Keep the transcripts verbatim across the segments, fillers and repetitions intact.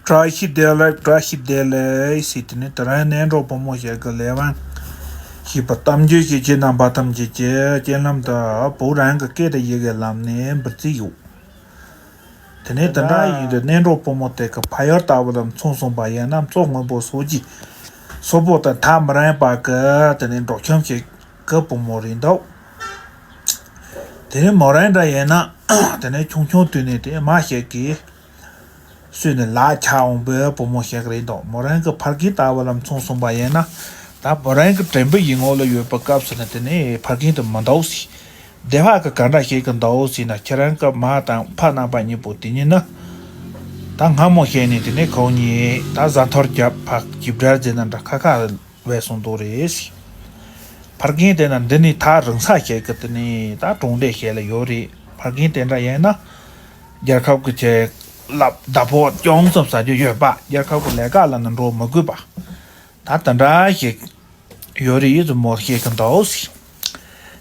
བཀྲ་ཤིས་བདེ་ལེགས། བཀྲ་ཤིས་བདེ་ལེགས་ཟེར། དེ་ནས་དེ་རིང་གནས་གྲོགས་བུ་མོ་ཞིག་གི་ལས་དབང་ཞེས་པ་གཏམ་རྒྱུད་ཞིག་ཁྱེད་རྣམ་པ་ཐམས་ཅད་ཀྱི་སྤྱན་ལམ་དུ་བོད་རང་གི་སྐད་དང་ཡི་གེའི་ལམ་ནས་འབུལ་རྩིས་ཡོད། དེ་ནས་དེ་འདྲ་ཡིན་དུས་གནས་གྲོགས་བུ་མོ་དེ་གི་ཕ་ཡུལ་ལྟ་བུ་ལ་མཚོན་སོང་པ་ཡིན་ན། མཚོ་སྔོན་པོ་སོགས་ཀྱི་སོག་པོ་དང་ཐག་མི་རིང་བ་གི་དེ་ནས་འབྲོག་ཁྱིམ་ཞིག་གི་བུ་མོ་རེད་འདུག་དེ་ནས་མོ་རང་འདྲ་ཡིན་ན་དེ་ནས་ཆུང་ཆུང་དུས་ནས་དེ་མ་ཞིག་གིས་གསོས་ནས་ལག་ཆགས་འོང་པའི་བུ་མོ་ཞིག་རེད་འདུག་མོ་རང་གི་ཕ་རྒན་ལྟ་བུ་ལ་མཚོན་སོང་པ་ཡིན་ན། ད་མོ་རང་གི་དྲན་པ་ཡིད་ངོ་ལ་ཡོད་པའི་སྐབས་སུ་ནི་དེ་ནས་ཕ་རྒན་དེ་མི་འདུག་ཟེར། སྡེ་བ་གི་ག་འདྲ་ཞིག་གི་འདུག་ཟེར་ན། ཁྱེད་རང་གི་མ་དང་ཕ་རྣམ་པ་གཉིས་པོ་དེ་གཉིས་ནི་ད་སྔ་མོ་ཞིག་ནས་དེ་ནས་ཁོང་གཉིས་ད་བཟའ་འཐོར་རྒྱབ་ཕར་གྱིབ་སྒྲ་ཟེར་ན་འདྲ་ཁ་ཁ་བས་སོང་འདུག་རེད་ཟེར། ཕ་རྒན་དེ་ན་འདི་ནས་ཐག་རིང་ས་ཞིག་གི་དེ་ནས་ད་གྲོང་སྡེ་ཞིག་ལ་ཡོད་རེད། ཕ་རྒན་དེ་འདྲ་ཡིན་ན་རྒྱལ་ཁབ་ཀྱི་ཆེད་ལ་བདག་པོ་ཅུང་ཙམ་ཟ་རྒྱུ་ཡོད་པ། རྒྱལ་ཁབ་ཀྱི་ལས་ཀ་ལ་ནི་འགྲོ་མི་དགོས་པ། ད་དེ་འདྲ་ཞིག་ཡོད་རེད་ཟེར་མོ་ཞིག་གི་འདུག་ཟེར།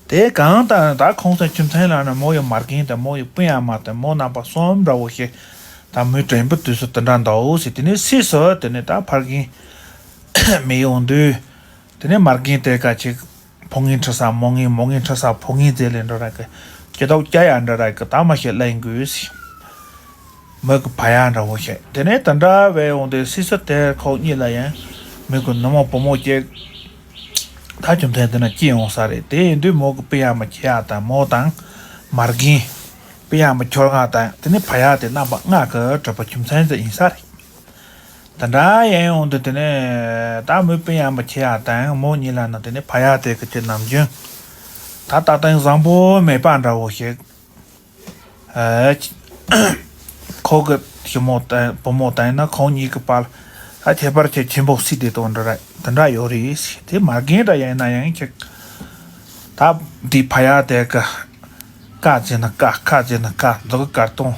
དེ་གང་ལྟར་ད་ཁོང་ཚོའི་ཁྱིམ་ཚང་ལ་ནི་མོ་ཡི་མ་རྒན་དང་མོ་ཡི་སྤུན་ཡ་མ་དང་མོ་རྣམ་པ་གསུམ་འདྲ་བོ་ཞིག་ད་མོའི་དྲན་པའི་དུས་སུ་དེ་འདྲ་འདུག་ཟེར། དེ་ནས་སྲིད་སུ་དེ་ནས་ད་ཕ་རྒན་མི་ཡོང་དུས། དེ་ནས་མ་རྒན་དེ་ག་ཅིག་ཕོ་ངན་ཁྲི་ས་མོ་ངན། མོ་ངན་ཁྲི་ས་ཕོ་ངན་ཟེར་ལེ་འདྲ་ར་གི་སྐྱེ་སྟོབས་སྐྱ་ཡ་འདྲ་ར་གི་ད་མ་ཤེས་ལེན་དགོས་ཟེར། མོ་གི་ཕ་ཡ་འདྲ་བོ་ཞིག་དེ་ནས་དེ་འདྲ་བས་འོང་དེ་སྲིད་སུ་དེར་ཁོ་གཉིས་ལ་ཡང་མོ་གི་ནུ་མོ་བུ་མོ་སྐྱེ། ད་ཁྱིམ་ཚང་དེ་ན་སྐྱེ་ཡོང་ས་རེད། དེ་ཡིན་དུས་མོ་གི་སྤུན་ཡ་མ་ཁྱེད་ཡ་དང་མོ་དང་མ་རྒན། སྤུན་ཡ་མ་ཁྱོད་ང་དང་དེ་ནས་ཕ་ཡ་དེ་རྣམ་པ་ལྔ་གི་གྲུབ་པ་ཁྱིམ་ཚང་དེ་ཡིན་ས་རེད། དེ་འདྲ་ཡིན་ཡོང་དུས་དེ་ནས་ད་མོའི་སྤུན་ཡ་མ་ཁྱེད་ཡ་དང་མོ་གཉིས་ལ་ན་དེ་ནས་ཕ་ཡ་དེ་གི་ཁྱེད་ནམ་རྒྱུན་ད་ལྟ་སྟངས་བཟང་པོ་མེད་པ་འདྲ་བོ་ཞིག་ཨ། ཁོ་གི་ཞི་མོ་དང་བུ་མོ་དང་ཡིན་ན་ཁོང་གཉིས་ཀྱི་བར་ད་ཁྱད་པར་ཆེ་ཆེན་པོ་སྲིད་དེ་དོན་འདྲ་ར་དེ་འདྲ་ཡོད་རེད། དེ་མ་རྒན་འདྲ་ཡིན་ན་ཡང་ཅིག་ད་འདི་ཕ་ཡ་དེ་གི་ཀ་ཟེར་ན་ཀ། ཁ་ཟེར་ན་ཁ། འདི་གི་གར་སྟོང་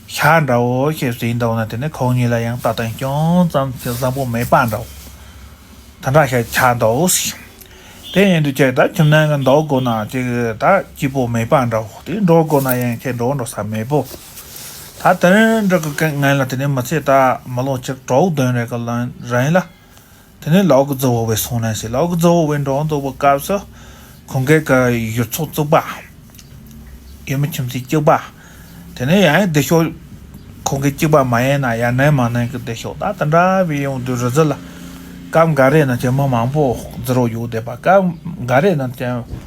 ཤ་འདྲ་བོ་ཞིག་ཟིན་འདུག་ན་དེ་ནས་ཁོང་གཉིས་ལ་ཡང་ལྟ་སྟངས་ཅུང་ཙམ་ཅིག་བཟང་པོ་མེད་པ་འདྲ་བོ། དེ་འདྲ་ཞིག་ཆགས་འདུག་དེ་ཡིན་དུས་ཁྱེད་ད་ཁྱིམ་ནང་གི་འདུག་དགོས་ན་ཅིག་ད་སྐྱིད་པོ་མེད་པ་འདྲ་བོ། དེ་འགྲོ་དགོས་ན་ཡང་ཁྱེད་འགྲོ་འགྲོ་ས་མེད་པོ། ད་དེ་འདྲ་གི་སྐད་ངན་ལ་དེ་ནས་མི་ཚེ་ད་མི་ལོ་ཆིག་དྲུག་བདུན་རེ་གི་ལ་རིང་ལ། དེ་ནས་ལོག་གི་རྫི་བོ་བའི་སོང་ནས་ཟེར། ལོག་གི་རྫི་བོ་བའི་འགྲོ་འདུག་པའི་སྐབས་སུ་ཁོང་གི་གི་ཡུལ་ཚོ་བཙུགས་པ། ཡུལ་མི་ཁྱིམ་མཚེས་གཅིག་པ། དེ་ནས་ཡང་བདེ་ཤོག་ཁོང་གི་གཅིག་པ་མ་ཡིན་ན་ཡང་ནན་མ་ནན་གི་བདེ་ཤོག་ད་དེ་འདྲ་བའི་ཡོང་དུས་རི་རྫི་ལ་སྐབས་འགའ་རེ་ན་ཁྱེད་མི་མང་པོ་རྫི་རོ་ཡོད་བསྡད་པ། སྐབས་འགའ་རེ་ན་ཁྱེད་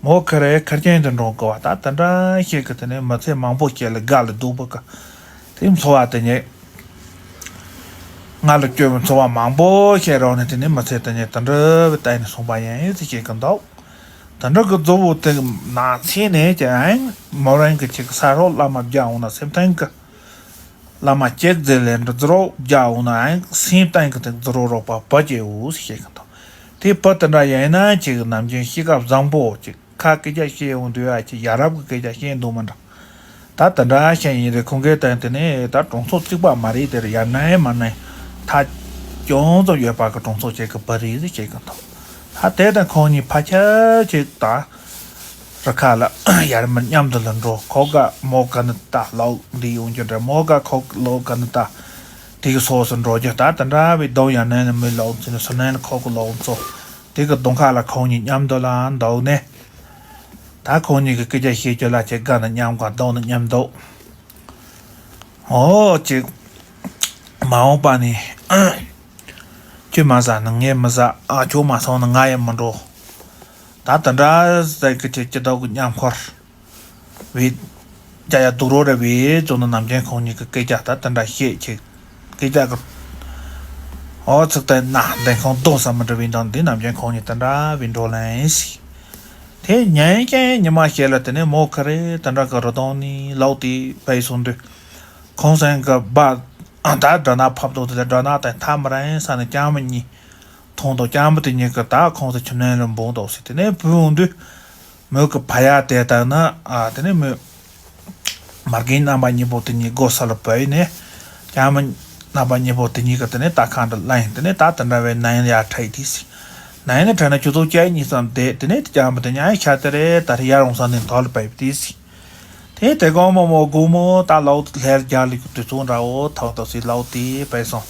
མོ་ཁ་རེ་ཁར་ཅན་དུ་འགྲོ་དགོས་པ། ད་དེ་འདྲ་ཞིག་གི་དེ་ནས་མི་ཚེ་མང་པོ་ཞིག་ལ་དགའ་ལ་སྡུག་པ་གི་དེ་འཚོ་བ་དེ་ཉིད། ང་ལ་སྐྱོ་བའི་འཚོ་བ་མང་པོ་བཤད་རོགས་ནས་དེ་ནས་མི་ཚེ་དེ་ཉིད་དེ་འདྲ་བའི་སྟེང་ནས་སོང་པ་ཡིན་ཟེར་བཤད་ཀྱི་འདུག་དེ་འདྲ་གི་རྫོ་བོ་དེ་ནང་ཚན་ནས་ཀྱང་མོ་རང་གི་ཆེད་ཀྱི་ས་རོགས་བླ་མ་བརྒྱ་འོང་ན་སེམས་ཐང་གི་བླ་མ་གཅིག་ཟེར་ལས་འདྲ་རྫི་རོགས་བརྒྱ་འོང་ན་སེམས་ཐང་གི་དེ་རྫི་རོགས་རོགས་པ་བུ་སྐྱེ་འོ་ཟེར་བཤད་ཀྱི་འདུག་དེ་བུ་དེ་འདྲ་ཡིན་ན་ཅིག་ནམ་རྒྱུན་གཤིས་ཀ་བཟང་པོ་ཅིག་ཁ་སྐད་ཆ་བཤད་ཡོང་དུས་ཨ་ཅེ་ཡ་རབས་ཀྱི་སྐད་ཆ་བཤད་འདུག་མ་འདྲ། ད་དེ་འདྲ་བཤད་ཡིན་རེད། ཁོང་གིས་བསྟན་དེ་ནས་ད་གྲོང་ཚོ་གཅིག་པ་མ་རེད་དེར་ཡར་ནས་མར་ནས་ཐག་ཅུང་ཙམ་ཡོད་པ་གི་གྲོང་ཚོ་གཅིག་གི་བུ་རེད་ཟེར་བཤད་གི་འདུག་ད་དེ་དང་ཁོང་གཉིས་ཕལ་ཆེར་གཅིག་ད་རི་ཁ་ལ་ཡར་མར་མཉམ་དུ་ལ་འགྲོ། ཁོ་ག་མོ་ག་ནི་ད་ལོག་འདི་ཡོང་རྒྱུ་འདྲ། མོ་ག་ཁོ་ལོག་ག་ནི་ད་དེ་གི་སོགས་སུ་འགྲོ་རྒྱུ། ད་དེ་འདྲ་བའི་གདོང་ཡར་ནས་ནི་མི་ལོག་ཚུལ་ནི་སུ་ནས་ནི་ཁོ་གི་ལོག་ཚོ་དེ་གི་གདོང་ཁ་ལ་ཁོང་གཉིས་མཉམ་དུ་ལ་འདུག་ནས། ད་ཁོང་གཉིས་ཀྱི་སྐད་ཆ་བཤད་རྒྱུ་ལ་ཁྱེད་དགའ་ན་མཉམ་དགའ་སྡུག་ན་མཉམ་སྡུག་འོ་ཅིག་མ་འོངས་པ་ནས་ཁྱོད་མ་ཟ་ན་ངས་མི་ཟ། ཨ་ཁྱོད་མ་སོང་ན་ང་ཡང་མི་འགྲོ། ད་དེ་འདྲ་ཟེར་གི་ཁྱེད་སྐྱིད་སྡུག་གི་མཉམ་འཁོར་བའི་རྒྱ་ཡ་སྡུག་རོགས་རེ་བའི་ཙོ་ན་ནམ་རྒྱུན་ཁོང་གཉིས་ཀྱི་སྐད་ཆ་ད་དེ་འདྲ་བཤད་ཅིག་སྐད་ཆ་གི་ཨོ་ཚིག་དེ་ན་འདན་ཁོང་གདོང་ས་མི་འདྲ་བའི་འདང་འདི་ནམ་རྒྱུན་ཁོང་གཉིས་དེ་འདྲ་བའི་འགྲོ་ལན་ཞིག་དེ་ཉན་མཁན་ཉི་མ་ཞིག་ལ་དེ་ནས་མོ་ཁ་རེ་དེ་འདྲ་གི་རི་དོང་ནས་ལོག་སྟེ་བལ་སོང་དུས། ཁོང་སེང་གི་སྦ་ད་སྦྲ་ནག་ཕབ་འདུག་དེ་ལ་སྦྲ་ནག་དང་ཐག་མི་རིང་ས་ནས་རྐྱང་མ་གཉིས་མཐོང་འདུག་རྐྱང་མ་དེ་གཉིས་ཀྱིས་ད་ཁོང་ཚོ་ཁྱིམ་ནང་ལ་འབུངས་འདུག་ཟེར། དེ་ནས་བུད་འོང་དུས་མོ་གི་ཕ་ཡ་དེ་ལྟར་ན་ཨ་དེ་ནས་མོ། མ་རྒན་རྣམ་པ་གཉིས་པོ་དེ་གཉིས་སྒོ་ས་ལ་བབས་ནས། རྐྱང་མ་རྣམ་པ་གཉིས་པོ་དེ་གཉིས་ཀྱིས་དེ་ནས་རྟ་ཁ་འདྲ་ལེན། དེ་ནས་ད་དེ་འདྲ་བའི་ནང་ཡ་ཁྲིད་དེ་སི། ནང་ཡ་ནས་ཁྲིད་ན་ཆུ་ཚོད་བཅུ་གཉིས་ཙམ་བསྡད། དེ་ནས་རྐྱང་མ་དེ་ཉ་ཤ་དེ་རེད་ད་རེ་ཡར་འོང་ས་ནས་མཐོ་ལ་བབས་དེ་སི། དེ་དེ་གོང་མོ་མོ་དགོང་མོ་ད་ལའུ་ལྷེར་རྒྱག་ལུགས་དུས་ཚོད་འདྲ་བོ་ཐོག་ཏུ་སི་ལའུ་དེ་པས་སོང་།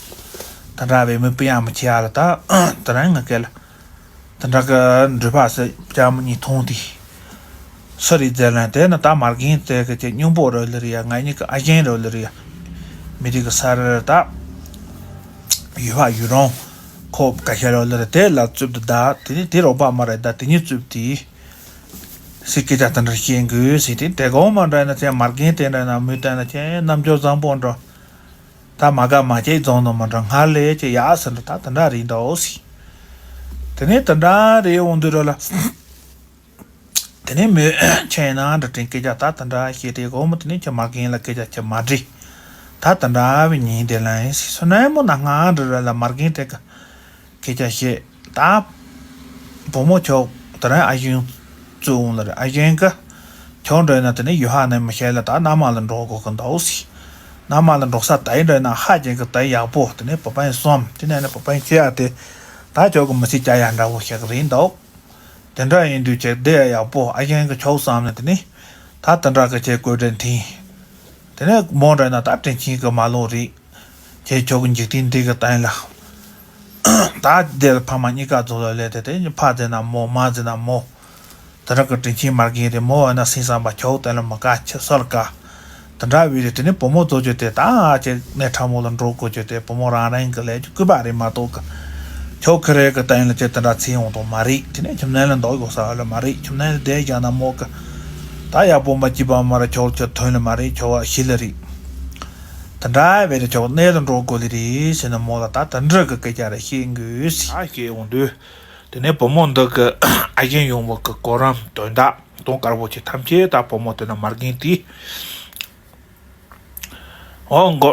དེ་འདྲ་བའི་མི་སྤུན་ཡང་མི་ཆེ་ཡ་ལ་ད་དེ་རང་ངི་སྐད་ལ། དེ་འདྲ་གི་འགྲུལ་པ་སི་ལྕམ་གཉིས་མཐོང་དུས། སུ་རེད་ཟེར་ན་དེ་ནི་ད་མར་རྒན་དེ་གི་ཅི་སྙིང་པོ་རོ་ལི་རི་ཡ། ང་གཉིས་ཀྱི་ཨ་ཞང་རོ་ལི་རི་ཡ། མི་རིགས་ཀྱི་ས་རི་ད་ཡུལ་བ་ཡུལ་རོང་ཁོ་ཀ་ཤ་རོ་ལི་རི་དེ་ལ་བཙུབས་དུ་ད། དེ་ནི་དེ་རོགས་པ་མ་རེད་ད། དེ་གཉིས་བཙུབས་དུས་སི་སྐད་ཆ་དེ་འདྲ་བཤད་དགོས་ཟེར་དུས། དེ་གོང་མ་འདྲ་ན་ཅི་མར་རྒན་དེ་འདྲ་ན་མི་ལྟ་ན་ཅི་རྣམ་འགྱུར་བཟང་པོ་འགྲོ། ད་མ་དགའ་མ་སྐྱིད་རྫོང་དུ་མ་འགྲོ། སྔར་ལས་ཀྱི་ཡག་ཟེར་འགྲོ། ད་དེ་འདྲ་རེད་འདུག་ཟེར། དེ་ནས་དེ་འདྲ་རེད་འོང་དུས་རོ་ལ། དེ་ནས་མོས་ཁྱེད་ནང་འདྲ་དྲིན་སྐད་ཆ་ད་དེ་འདྲ་བཤད་དེ་གོ་མོ། དེ་ནས་ཁྱེད་མ་རྒན་ལ་སྐད་ཆ་ཁྱེད་མ་དྲིས། ད་དེ་འདྲ་བའི་ཉིན་དེ་ལ་ཡིན་ཟེར། སོ་ནས་མོ་ན་སྔ་འདྲ་ར་ལ་མར་རྒན་དེ་ག་སྐད་ཆ་བཤད། ད་བུ་མོ་ཁྱོད་དེ་རིང་ཨ་ཞང་བཙུགས་འོང་ལ་རེད། ཨ་ཞང་གི་ཁྱོད་འདྲ་ན་དེ་ནས་ཡུལ་ཧ་ནས་མི་ཤེས་ལ་ད་མནའ་མ་ལ་འགྲོ་དགོས་གི་འདུག་ཟེར། མནའ་མ་ལ་འགྲོ་ས་ད་ཡིན་འདྲ་ན་ཧ་ཅན་གི་ད་ཡག་པོ། དེ་ནས་བུ་སྤུན་གསུམ། དེ་ནས་ནི་བུ་སྤུན་ཆེ་ཡ་དེ་ད་ཁྱོད་གི་མི་ཚེ་བསྐྱལ་ཡ་འདྲ་བོ་ཞིག་རེད་འདུག། དེ་འདྲ་ཡིན་དུས་ཁྱེད་བསྡད་ཡག་པོ། ཨ་ཞང་གི་ཁྱོད་བསམ་ནས་དེ་ནི་ད་དེ་འདྲ་གི་ཁྱེད་བཀོད་དྲིན་དྲན། དེ་ནས་མོ་འདྲ་ན་ད་དྲིན་ཆེན་གི་མ་ལོག་རེད། ཁྱེད་ཁྱོད་གི་འཇིག་རྟེན་འདི་གི་སྟེང་ལ་ད་དེ་ལ་ཕ་མ་གཉིས་ཀ་རྫོགས་ལ་ལས་དེ་དེ་ཕ་ཟེར་ན་མོ། མ་ཟེར་ན་མོ། དེ་འདྲ་གི་དྲིན་ཆེན་མ་རྒན་རེད། མོ་བ་ན་སེམས་བསམ་པ་ཁྱོད་སྟེང་ལ་མི་དགའ་ཁྱེད་སོལ་དཀའ། དེ་འདྲ་བས་རེད། དེ་ནས་བུ་མོ་རྫོགས་རྒྱུ་དེ་ད་ཁྱེད་གནས་ཁྲ་མོ་ལ་འགྲོ་དགོས་རྒྱུ་དེ་བུ་མོ་རང་རང་གི་ལས་རྒྱུ་སྐུད་པ་རེད་མ་གཏོགས་གི། ཁྱོད་ཁི་རེ་གི་སྟེང་ལ་ཁྱེད་དེ་འདྲ་ཚེ་ཡོང་དོ་མ་རེད། དེ་ནས་ཁྱིམ་ནང་ལ་འདུག་དགོས་ས་ལ་མ་རེད། ཁྱིམ་ནང་ལ་བསྡད་བཞག་ན་མོ་གི་ད་ཡག་པོ་མ་སྐྱིད་པ་མ་རེད། ཁྱོད་ཁྱོད་ཐོན་ལ་མ་རེད། ཁྱོད་བ་ཤི་ལ་རེད། དེ་འདྲ་བས་རེད། ཁྱོད་གནས་ལ་འགྲོ་དགོས་ལེ་རེད་ཟེར་ན་མོ་ལ་ད་དེ་འདྲ་གི་སྐད་ཆ་རེ་བཤད་དགོས་ཟེར། ད་བཤད་འོང་དུས། དེ་ནས་བུ་མོ་འདི་གི་ཨ་ཞང་ཡོང་བ་གི་གོ་རིམ་དོན་དག་དང་དཀར་པོ་ཆེ་ཐམས་ཅད་ད་བུ་མོ་དེ་ན་མ་རྒན་དེ། ཨོ་མགོ་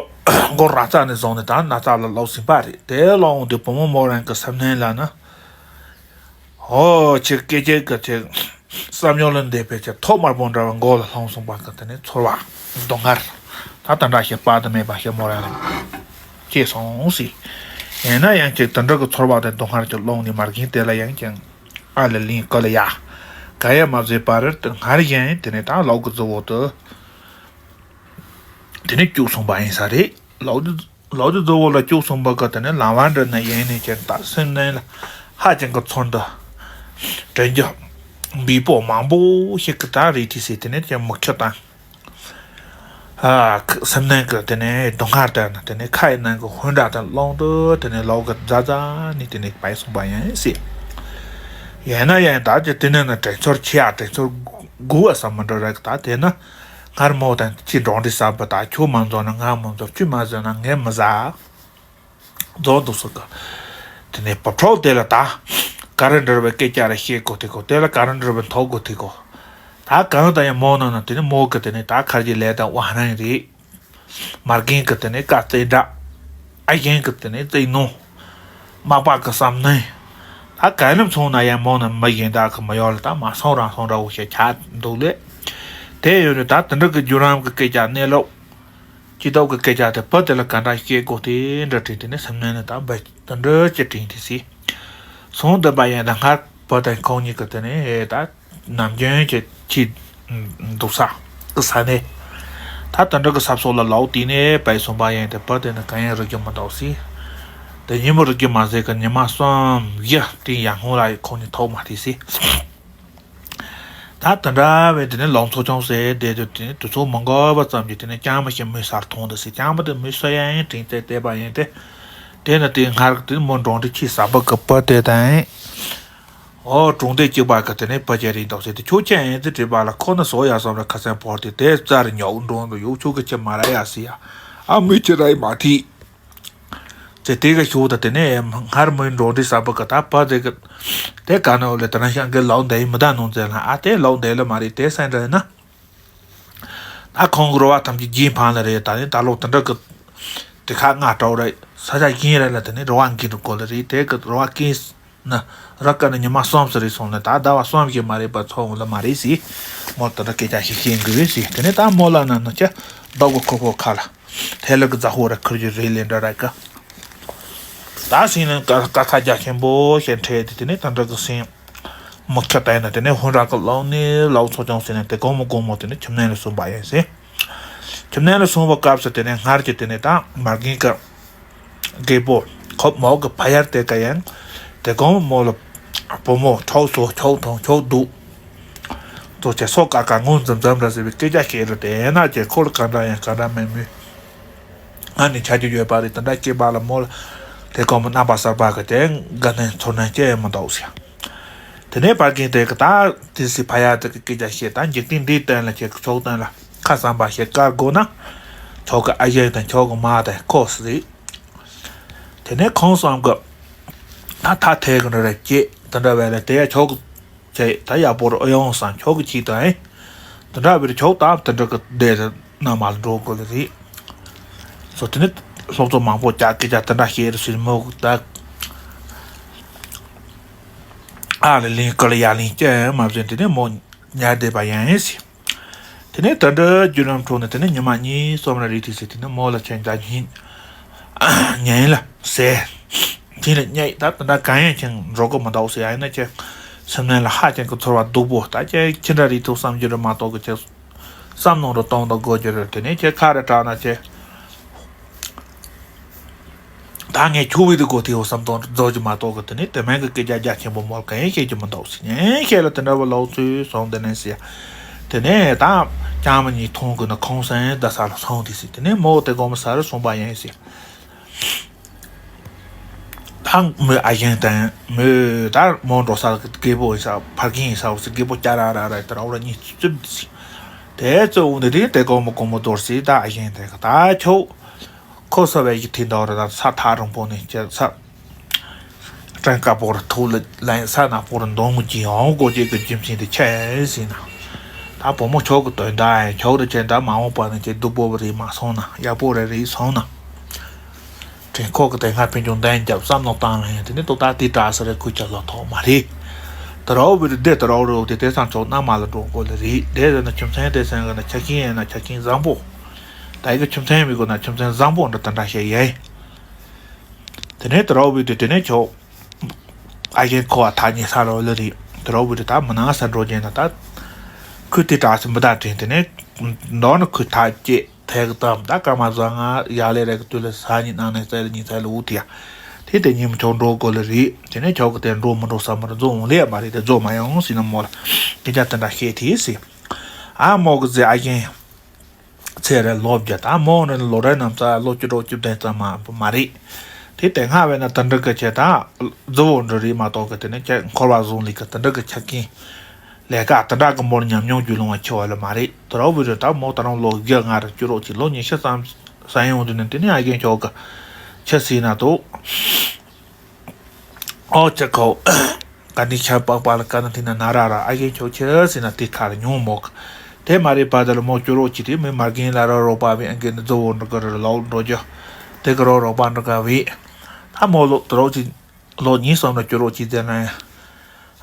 མགོ་ར་རྩ་ནས་བཟུང་ནས་ད་ན་ཚ་ལ་ལོག་ཟིན་པ་རེད། དེ་ལོག་འོང་དུས་བུ་མོ་མོ་རང་གི་སེམས་ནང་ལ་ན། ཨོ་ཁྱེད་སྐད་ཆ་གི་ཁྱེད་བསམ་མྱོང་ལ་འདས་པའི་ཁྱེད་ཐོག་དམར་པོ་འདྲ་བ་མགོ་ལ་ལྷུང་སོང་པ་གི་དེ་ནས་ཚོར་བ་སྡུག་བསྔལ་ད་དེ་འདྲ་ཞིག་དཔག་ཏུ་མེད་པ་ཞིག་མོ་རང་ལ་སྐྱེས་སོང་ཟེར། ཡིན་ན་ཡང་ཁྱེད་དེ་འདྲ་གི་ཚོར་བ་དང་སྡུག་བསྔལ་གྱི་ཀློང་ནས་མ་རྒན་དེ་ལ་ཡང་ཀྱང་ཨ་ལ་ལིང་ཀ་ལ་ཡ། ག་ཡ་མ་བཟོས་པར་དེ་སྔར་བཞིན་དེ་ནས་ད་ལོག་གི་གཙོ་བོ་དུ། དེ་ནས་སྐྱུག་སོང་པ་ཡིན་ས་རེད། ལོག་རྒྱུ་ལོག་རྒྱུ་གཙོ་བོ་ལ་སྐྱུག་སོང་པ་ག་དེ་ནས་ལམ་བར་འདྲ་ན་ཡིན་ནས་ཀྱང་ད་སེམས་ནང་ལ་ཧ་ཅང་གི་ཚོར་འདུ་དྲན་རྒྱུ་འབུས་པོ་མང་པོ་ཞིག་གི་ད་རེད་དེ་ཟེར། དེ་ནས་ཀྱང་མུ་ཁྱུ་དང་། ཨ་སེམས་ནང་གི་དེ་ནས་སྡུག་བསྔལ་དང་དེ་ནས་ཁ་ཡི་ནང་གི་ཧོན་འདྲ་དང་ཀློང་དུ་དེ་ནས་ལོག་གི་རྫ་རྫ་ནས་དེ་ནས་བས་སོང་པ་ཡིན་ཟེར། ཡིན་ན་ཡང་ད་ཀྱི་དེ་ནས་ན་དྲན་ཚོར་ཆེ་ཡ་དྲན་ཚོར་དགུ་བ་ས་མི་འགྲོ་རེད། ད་དེ་ན། སྔར་མོ་དང་ཁྱི་འབྲོག་འདྲི་ཟ་བ་ད་ཁྱོད་མ་འཛོམས་ན་ང་མ་འཛོམས། ཁྱོད་མ་འཛོམས་ན་ངས་མི་ཟ། རྫོགས་འདུག་སོ་ག་དེ་ནས་བབ་ཁྲོག་དེ་ལ་ད་ག་རེ་འདྲ་བའི་སྐད་ཆ་རེ་བཤད་དགོས་དེ་གོ། དེ་ལ་ག་རེ་འདྲ་བའི་ཐོག་དགོས་དེ་གོ། ད་གང་ལྟར་ཡང་མོ་ནང་ན་དེ་ནས་མོ་གི་དེ་ནས་ད་ཁར་གྱི་ལས་དང་དབང་རང་རེད། མ་རྒན་གི་དེ་ནས་བཀའ་བསྟན་འདྲ། ཨ་ཞང་གི་དེ་ནས་བཙན་གནོན། མག་པ་གི་བསམ་ནས། ད་ག་ནམ་སོང་ན་ཡང་མོ་ནི་མི་གཞན་དག་གི་མི་ཡོང་ལ་ད་མ་སོང་རང་སོང་འདྲ་བོ་ཞིག་ཆགས་འདུག་ལེ། དེ་ཡོད་རེད། ད་དེ་འདྲ་གི་བརྒྱུད་རིམ་གི་སྐད་ཆ་གནས་ལུགས། སྐྱིད་སྡུག་གི་སྐད་ཆ་དེ་བུ་དེ་ལ་ག་འདྲ་བཤད་དགོས་དེ་འདྲ་དྲན་དེ་ནས་སེམས་ནང་ནས་ད་འབའ་དེ་འདྲ་ཅི་དྲན་དེ་སི། སོང་དུ་བ་ཡང་ད་སྔར་བུ་དང་ཁོང་གཉིས་ཀྱི་དེ་ནས་ད། ནམ་རྒྱུན་གྱི་ཁྱི་འདུག་ས་གི་ས་ནས། ད་དེ་འདྲ་གི་ས་ཕྱོགས་ལ་ལོག་དེ་ནས་བས་སོང་པ་ཡིན་ཏེ་བུ་དེ་ནི་གང་ཡང་རིག་རྒྱུ་མི་འདུག་སི། དེ་ཉིན་མོ་རིག་རྒྱུ་མ་ཟད་ཀྱི་ཉི་མ་གསུམ་བཞི་དེ་ཡར་སྔོན་ལ་ཁོང་གཉིས་ཐུག་མ་ཐུབ་སི། ད་དེ་འདྲ་བས་དེ་ནས་ལོག་འཚོ་སྐྱོང་ཟེར་བསྡད་དུས་དེ་ནས་དུས་ཚོད་མི་འགོར་བ་ཙམ་གྱིས་དེ་ནས་རྐྱང་མ་ཞིག་མོའི་སར་ཐོན་འདུག་སི། རྐྱང་མ་དེ་མོའི་སུ་ཡང་དྲིན་དེ་བལྟས་པ་ཡིན་ཏེ། དེ་ནི་དེ་སྔར་དེ་མོ་འབྲོག་འདྲི་ཁྱི་ཟ་བ་གི་བུ་དེ་དང་། ཨོ་གྲོང་སྡེ་གཅིག་པ་གི་དེ་ནས་བུ་ཅན་རེད་འདུག་ཟེར་ཏེ། ཁྱོད་ཅན་ཡིན་ཚེ་དྲིས་པ་ལ་ཁོ་ནི་བཟོ་ཡ་བསམ་ལ་ཁ་སང་བོར་ཏེ་དེ་རྩ་རུ་ཉོག་འགྲོ་འདུག་ཡོད། ཁྱོད་ཀྱི་ཁྱི་མ་ར་ཡ་ཟེར་ཡ། ཨ་མོས་ཁྱི་ར་ཡི་མ་ཐིག་ཟེར་དེ་གི་ཤུགས་དང་དེ་ནས་སྔར་མོའི་འབྲོག་འདྲི་ཟ་བ་གི་ད་བུ་དེ་གི་དེ་ག་ནས་ལས་དེ་ན་ཤང་གི་ལོག་འདེད་མི་ད་ནོ་ཟེར་ལ། ཨ་དེ་ལོག་འདེད་ལ་མ་རེད། དེ་སེང་འདྲ་ཡིན་ན། ད་ཁོང་གི་རོ་བ་ཐམས་ཅད་རྒྱན་འཕངས་ལ་རེད། ད་ནི་ད་ལོ་དེ་འདྲ་གི་དེ་ཁ་ང་སྤྲོ་རེད། ས་ཆ་གཞན་རེ་ལ་དེ་ནི་རོ་བ་འགྱིན་འགྲོ་གོ་ལ་རེད། དེ་གི་རོ་བ་སྐྱིན་ན་ར་ཀ་ནི་ཉི་མ་གསུམ་ཙམ་རེ་སོང་ན་ད་ཟླ་བ་གསུམ་ཞིག་མ་རེད་པ་ཚོ་འོང་ལ་མ་རེད་ཟེར། མོ་དེ་འདྲ་སྐད་ཆ་ཞིག་བཤད་དགོས་ཟེར། དེ་ནི་ད་མོ་ལ་ན་ན་ཆ་རྡོག་གི་ཁོ་ཁོ་ཁ་ལ་ཐལ་ལ་གི་རྫ་ཧོ་ར་ཁུར་རྒྱུ་རེད་ལེ་འདྲ་ར་ཀ། ད་སེང་ནི་ཀ་ཀ་ཁ་རྒྱ་ཆེན་པོ་ཞིག་འཕྲད་དེ་དེ་ནི་དེ་འདྲ་གི་སེང་། མི་ཁ་བལྟས་ན་དེ་ནས་ཧུན་ར་གི་ལོག་ནས་ལའོ་ཚོ་ཅང་ཟེར་ནས་དེ་གོང་མོ་གོང་མོ་དེ་ནས་ཁྱིམ་ནང་ལ་སོང་པ་ཡིན་ཟེར། ཁྱིམ་ནང་ལ་སོང་བ་སྐབས་སུ་དེ་ནས་སྔར་གྱི་དེ་ནས་ད་མ་རྒན་གི་རྒད་པོ་ཁོ་མོ་གི་ཕ་ཡར་དེ་ག་ཡང་དེ་གོང་མོ་ལ་བུ་མོ་ཁྱོད་སོ་ཁྱོད་ཐོང་ཁྱོད་སྡུག་ཐོག་ཆེ་སོ་ཀ་ཀ་ངོ་འཛུམ་འཛུམ་ར་ཟེར་བའི་སྐད་ཆ་བཤད་རུ་དེ་ན་ཀྱེ་ཁོ་ལ་ག་འདྲ་ཡང་ག་འདྲ་མེད་མོད། ང་ནི་ཆ་རྒྱུས་ཡོད་པ་རེད། དེ་འདྲ་སྐྱེས་པ་ལ་མོ་ལ་དེ་གོང་མོ་རྣམ་པ་གསར་པ་གི་དེ་དགའ་ནས་ཚོར་ནས་སྐྱེ་མི་འདུག་ཟེར། དེ་ནས་ཕ་རྒན་དེ་གི་ད་དེ་སི་ཕ་ཡ་དེ་གི་སྐད་ཆ་བཤད། ད་འཇིག་རྟེན་འདིའི་སྟེང་ལ་ཁྱེད་ཀྱི་ཚོགས་སྟེང་ལ་ཁ་བསམ་པ་བཤད་དཀའ་དགོས་ན་ཁྱོད་ཀྱི་ཨ་ཞེ་དང་ཁྱོད་ཀྱི་མ་དང་ཁོ་སི་རེད། དེ་ནས་ཁོང་བསམ་གི་ད་ཐ་ཐད་གི་འདྲ་རེད་ཀྱེ། དེ་འདྲ་བས་ལ་དེ་ཡ་ཁྱོད་ཀྱི་ཅེས་ད་ཡག་པོ་རུ་ཨེ་ཡོང་བསམ། ཁྱོད་ཀྱི་ཁྱི་དང་ཨེ། དེ་འདྲ་བའི་ཁྱོད་དང་དེ་འདྲ་གི་བསྡད་རེད་ན་མ་ལ་འགྲོ་དགོས་ལེ་རེད། སོ་དེ་ནི་སློབ་གཙོ་མང་པོ་ཀྱག་སྐད་ཆ་དེ་འདྲ་བཤད་རེད་ཟེར་མོ་ད། ཨ་ལེ་ལིང་ཀ་ལ་ཡ་ལིང་ཀྱ་མ་བཟོད་དེ་ནི་མོ་ཉལ་བསྡད་པ་ཡང་ཨེ་ཟེར། དེ་ནས་ད་འདྲ་རྒྱུ་རམ་འཁྲུག་ནས་དེ་ནས་ཉི་མ་གཉིས་གསུམ་ར་རེད་དེ་ཟེར། དེ་ནས་མོ་ལ་ཁྱེད་ད་ཉིན་ཉིན་ལ་ཟེར། དེ་ལ་ཉལ་ད་ད་འདྲ་གང་ཡང་ཁྱེད་འགྲོ་གི་མི་འདུག་ཟེར། ཡང་ན་ཁྱེད་སེམས་ནང་ལ་ཧ་ཅང་གི་ཚོར་བ་སྡུག་པོ་ད་ཁྱེད་ཁྱེད་འདྲ་རེད་ཐུག་བསམ་རྒྱུ་རེད་མ་གཏོགས་གི་ཁྱེད་བསམ་ནང་རུ་གཏོང་དང་དགོས་རྒྱུ་རེད། དེ་ནས་ཁྱེད་ཁ་རེ་དྲག་ན་ཁྱེད། ད་ངས་ཁྱོད་བོད་དུ་གོ་ཐེའོ་བསམ་དོན་རྫོགས་ཀྱི་མ་གཏོགས་གི་དེ་ནི་དེ་མིན་གི་སྐད་ཆ་རྒྱ་ཆེན་པོ་མོལ་གང་ཡང་བཤད་ཀྱི་མི་འདུག་ཟེར། ངས་བཤད་ལ་དེ་འདྲ་བ་ལོག་ཚུལ་སོང་དེ་ནས་ཟེར། དེ་ནས་ད་ཅང་མ་ཉིད་མཐོང་གི་ན་ཁོང་སེང་ད་ས་ལ་སོང་དེ་ཟེར། དེ་ནས་མོ་དེ་དགོང་མོ་ས་རུ་སོང་པ་ཡིན་ཟེར། ད་མོའི་ཨ་ཞང་དང་མོའི་ད་མོ་འགྲོ་ས་གི་རྒད་པོ་ཡིན་ས་ཕ་རྒན་ཡིན་ས་འོ་ཟེར། རྒད་པོ་སྐྱ་ར་ར་ར་དེ་ར་འོ་ར་གཉིས་རྩིབ་དེ་ཟེར། དེ་རྩིབ་འོང་དེ་དེ་དེ་དགོང་མོ་དགོང་མོ་དོར་ཟེར། ད་ཨ་ཞང་དེ་གི་ད་ཁྱོད། ཁོ་ས་བའི་གི་ཐིག་འདོགས་རེད། ད་ས་ཐག་རིང་པོ་ནས་ཁྱེད་ས་སྤྲིན་དཀར་པོ་རུ་ཐུག་ལ་ལན་ས་ནག་པོ་རུ་འདོང་མི་གྱིས་ཡོང་སྒོ་ཅིག་གི་རྒྱུ་མཚན་དེ་ཆེ་ཟིན་ན། ད་བུ་མོ་ཁྱོད་ཀྱི་དོན་དག་ཡང་ཁྱོད་དུ་ཆེ་ད་མ་འོངས་པ་ནས་ཁྱེད་སྡུག་པོ་བ་རེད་མ་སོང་ན་ཡག་པོ་རེ་རེད་སོང་ན། དྲན་ཁོག་གི་དེ་སྔ་ཕན་ཆུང་འདན་རྒྱབ་བསམ་བློ་བཏང་ལ་ཡང་དེ་ནི་ཏོ་ད་དེ་དྲག་ས་རེད་ཁུ་ཆ་ལོ་ཐོག་མ་རེད། དེ་རོ་བི་རི་དེ་དེ་རོ་རོ་དེ་དེ་སང་ཆོག་ན་མ་ལ་འགྲོ་དགོས་ལེ་རེད། དེ་རེད་ན་ཁྱིམ་ཚང་དེ་སང་གི་ན་ཆ་ཤིང་ཡིན་ན་ཆ་ཤིང་བཟང་པོ། ད་ཡི་གི་ཁྱིམ་ཚང་མི་དགོས་ན་ཁྱིམ་ཚང་བཟང་པོ་འདྲ་དེ་འདྲ་བཤད་ཡས། དེ་ནས་དེ་རོ་བི་དེ་དེ་ནས་ཆོག་ཨ་རྒན་ཁོ་བ་ཐག་ཉེ་ས་རོ་ལེ་རེད། དེ་རོ་བི་དེ་ད་མི་ནང་ས་འགྲོ་རྒྱུ་ན་ད་ཁུ་དེ་དྲག་སི་མི་ད་དྲན། དེ་ནས་མདོ་ནི་ཁུ་ཐག་བཅད། ཐད་ཀྱི་གཏམ་ད་སྐར་མ་བཟང་ང་ཡག་ལས་རེད་གི་དུས་ལ་ས་ཉིན་ནང་ནས་ཚེ་ལ་ཉིན་ཚེ་ལ་འུ་ཐི་ཡ། དེ་དེ་ཉིན་མོ་ཆོག་འགྲོ་དགོས་ལེ་རེད། དེ་ནས་ཆོག་གི་དེ་འགྲོ་མི་འགྲོ་བསམ་མར་རྫོགས་འོང་ལེ་ཡ་མ་རེད། དེ་རྫོགས་མ་ཡོང་ཟིན་ན་མོ་ལ་སྐད་ཆ་དེ་འདྲ་བཤད་དེ་ཟེར། ཨ་མོ་གི་ཟེ་ཨ་རྒན་ཚེ་རེ་ལོ་བརྒྱ་ད་མོ་ནི་ལོ་རེ་ནམ་ས་ལོ་བཅུ་དྲུག་བཅུ་བདུན་ཙམ་མ་མ་རེད། དེ་དེ་སྔ་བས་ན་དེ་འདྲ་གི་ཆེ་ད་རྫི་བོ་འདྲ་རེད་མ་གཏོགས་གི་དེ་ནས་ཁྱེད་འཁོར་བ་བཟུང་ལེ་གི་དེ་འདྲ་གི་ཆ་རྐྱེན། ལས་ཀ་དེ་འདྲ་གི་མོར་ཉམས་མྱོང་རྒྱུས་ལོན་བ་ཆེ་བ་ལ་མ་རེད། དེ་རོ་བི་རི་ད་མོ་ད་རང་ལོ་བརྒྱ་ང་རེ་བཅུ་རོགས་ཀྱི་ལོ་ཉི་ཤུ་ཙམ་ས་ཡོང་དུས་ནས་དེ་ནས་ཨ་རྒན་ཁྱོད་གི་ཆ་སྲིད་ན་དོ། ཨོ་ཅེ་ཁོ། ག་ནི་ཆ་པག་པ་ལ་ཀ་ན་དེ་ན་ན་ར་ར་ཨ་རྒན་ཁྱོད་ཆ་སྲིད་ན་དེ་ཁ་ལ་ཉུང་མོ་གི། དེ་མ་རེད་པ་ད་ལ་མོ་བཅུ་རོགས་ཀྱི་དེ་མི་མ་རྒན་ལ་ར་རོགས་པ་བི་ཨ་རྒན་ནི་རྫི་བོ་འགྲོ་གི་ར་ལོག་འགྲོ་རྒྱུ། དེ་གི་རོགས་རོགས་པ་འགྲོ་ག་བི། ད་མོ་ལོ་དེ་རོགས་ཀྱི་ལོ་གཉིས་གསུམ་ལ་བཅུ་རོགས་ཀྱི་དེ་ན་ཡ།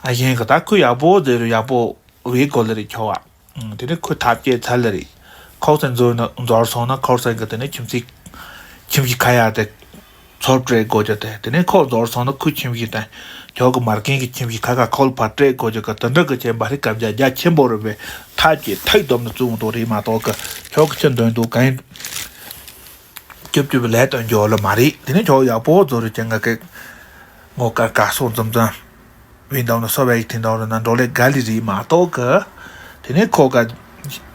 ཨ་ཞན་གི་ད་ཁོས་ཡག་པོ་མཛད་རུ་ཡག་པོ་བའི་སྐོར་ལ་རེད་ཁྱོ་བ། དེ་ནས་ཁོས་ཐབས་སྐྱེ་ཚར་ལ་རེད། ཁོག་སེང་འཛོལ་ན་འཛོལ་སོང་ན་ཁོག་སེང་གི་དེ་ནས་ཁྱིམ་གཞིས་ཁྱིམ་གཞིས་ཁ་ཡ་དེ་ཚོར་སྤྲད་དགོས་རྒྱུ་དེ་དེ་ནས་ཁོག་འཛོལ་སོང་ན་ཁོའི་ཁྱིམ་གཞིས་དང་ཁྱོ་གི་མ་རྒན་གི་ཁྱིམ་གཞིས་ཁ་ཁ་ཁོག་ལ་ཕར་སྤྲད་དགོས་རྒྱུ་གི་དེ་འདྲ་གི་ཆེན་པ་རིགས་སྐབས་རྒྱ་རྒྱ་ཆེན་པོ་རེད་པས་ཐབས་ཀྱིས་ཐག་སྡོམ་ནས་བཙུགས་འདུག་རེད་མ་གཏོགས་གི་ཁྱོ་གི་ཁྱི་འདོན་འདུག་གང་ཡིན། སྐྱོབ་སྐྱོབ་ལས་དོན་འཇོག་ལ་མ་རེད། དེ་ནས་ཁྱོད་ཡག་པོ་བཟོ་རེད་ཀྱང་ང་གི་ངོ་དཀར་དཀར་སོགས་འཛོམས་འཛོམས་བིན་དང་ལ་སོ་བའི་དེ་འདྲ་རེད་ན་འགྲོ་ལས་དགའ་ལི་རེད་མ་གཏོགས་གི། དེ་ནས་ཁོ་ག་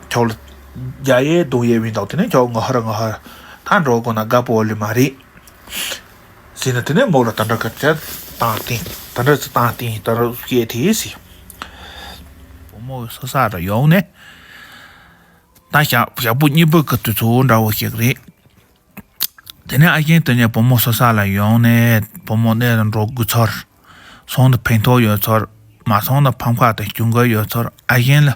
ཁྱོད་ལ་རྒྱ་ཡེ་གདུང་ཡེ་བིན་དང་དེ་ནས་ཁྱོད་ངོ་ཧར་ངོ་ཧར་ད་འགྲོ་དགོས་ན་དགའ་པོ་ལི་མ་རེད། ཟེར་ན་དེ་ནས་མོ་ལ་ད་འདྲ་གི་ཆ་བཏང་སྟེང་ད་འདྲ་ཚོ་བཏང་སྟེང་ད་འདྲ་སྐད་དེ་ཟེར། བུ་མོ་སོ་ས་ར་ཡོང་ནས་ད་ཞག་ཞག་པོ་གཉིས་པོ་གི་དུས་ཚོད་འདྲ་བོ་ཞིག་རེད། དེ་ནས་ཨ་རྒན་དེ་ནས་བུ་མོ་སོ་ས་ལ་ཡོང་ནས་བུ་མོ་གནས་ལ་འགྲོ་དགོས་ཚོར། སོང་ན་ཕན་ཐོགས་ཡོད་ཚོར། མ་སོང་ན་ཕམ་ཁ་དང་སྐྱོ་འགུལ་ཡོད་ཚོར། ཨ་རྒན་ལ།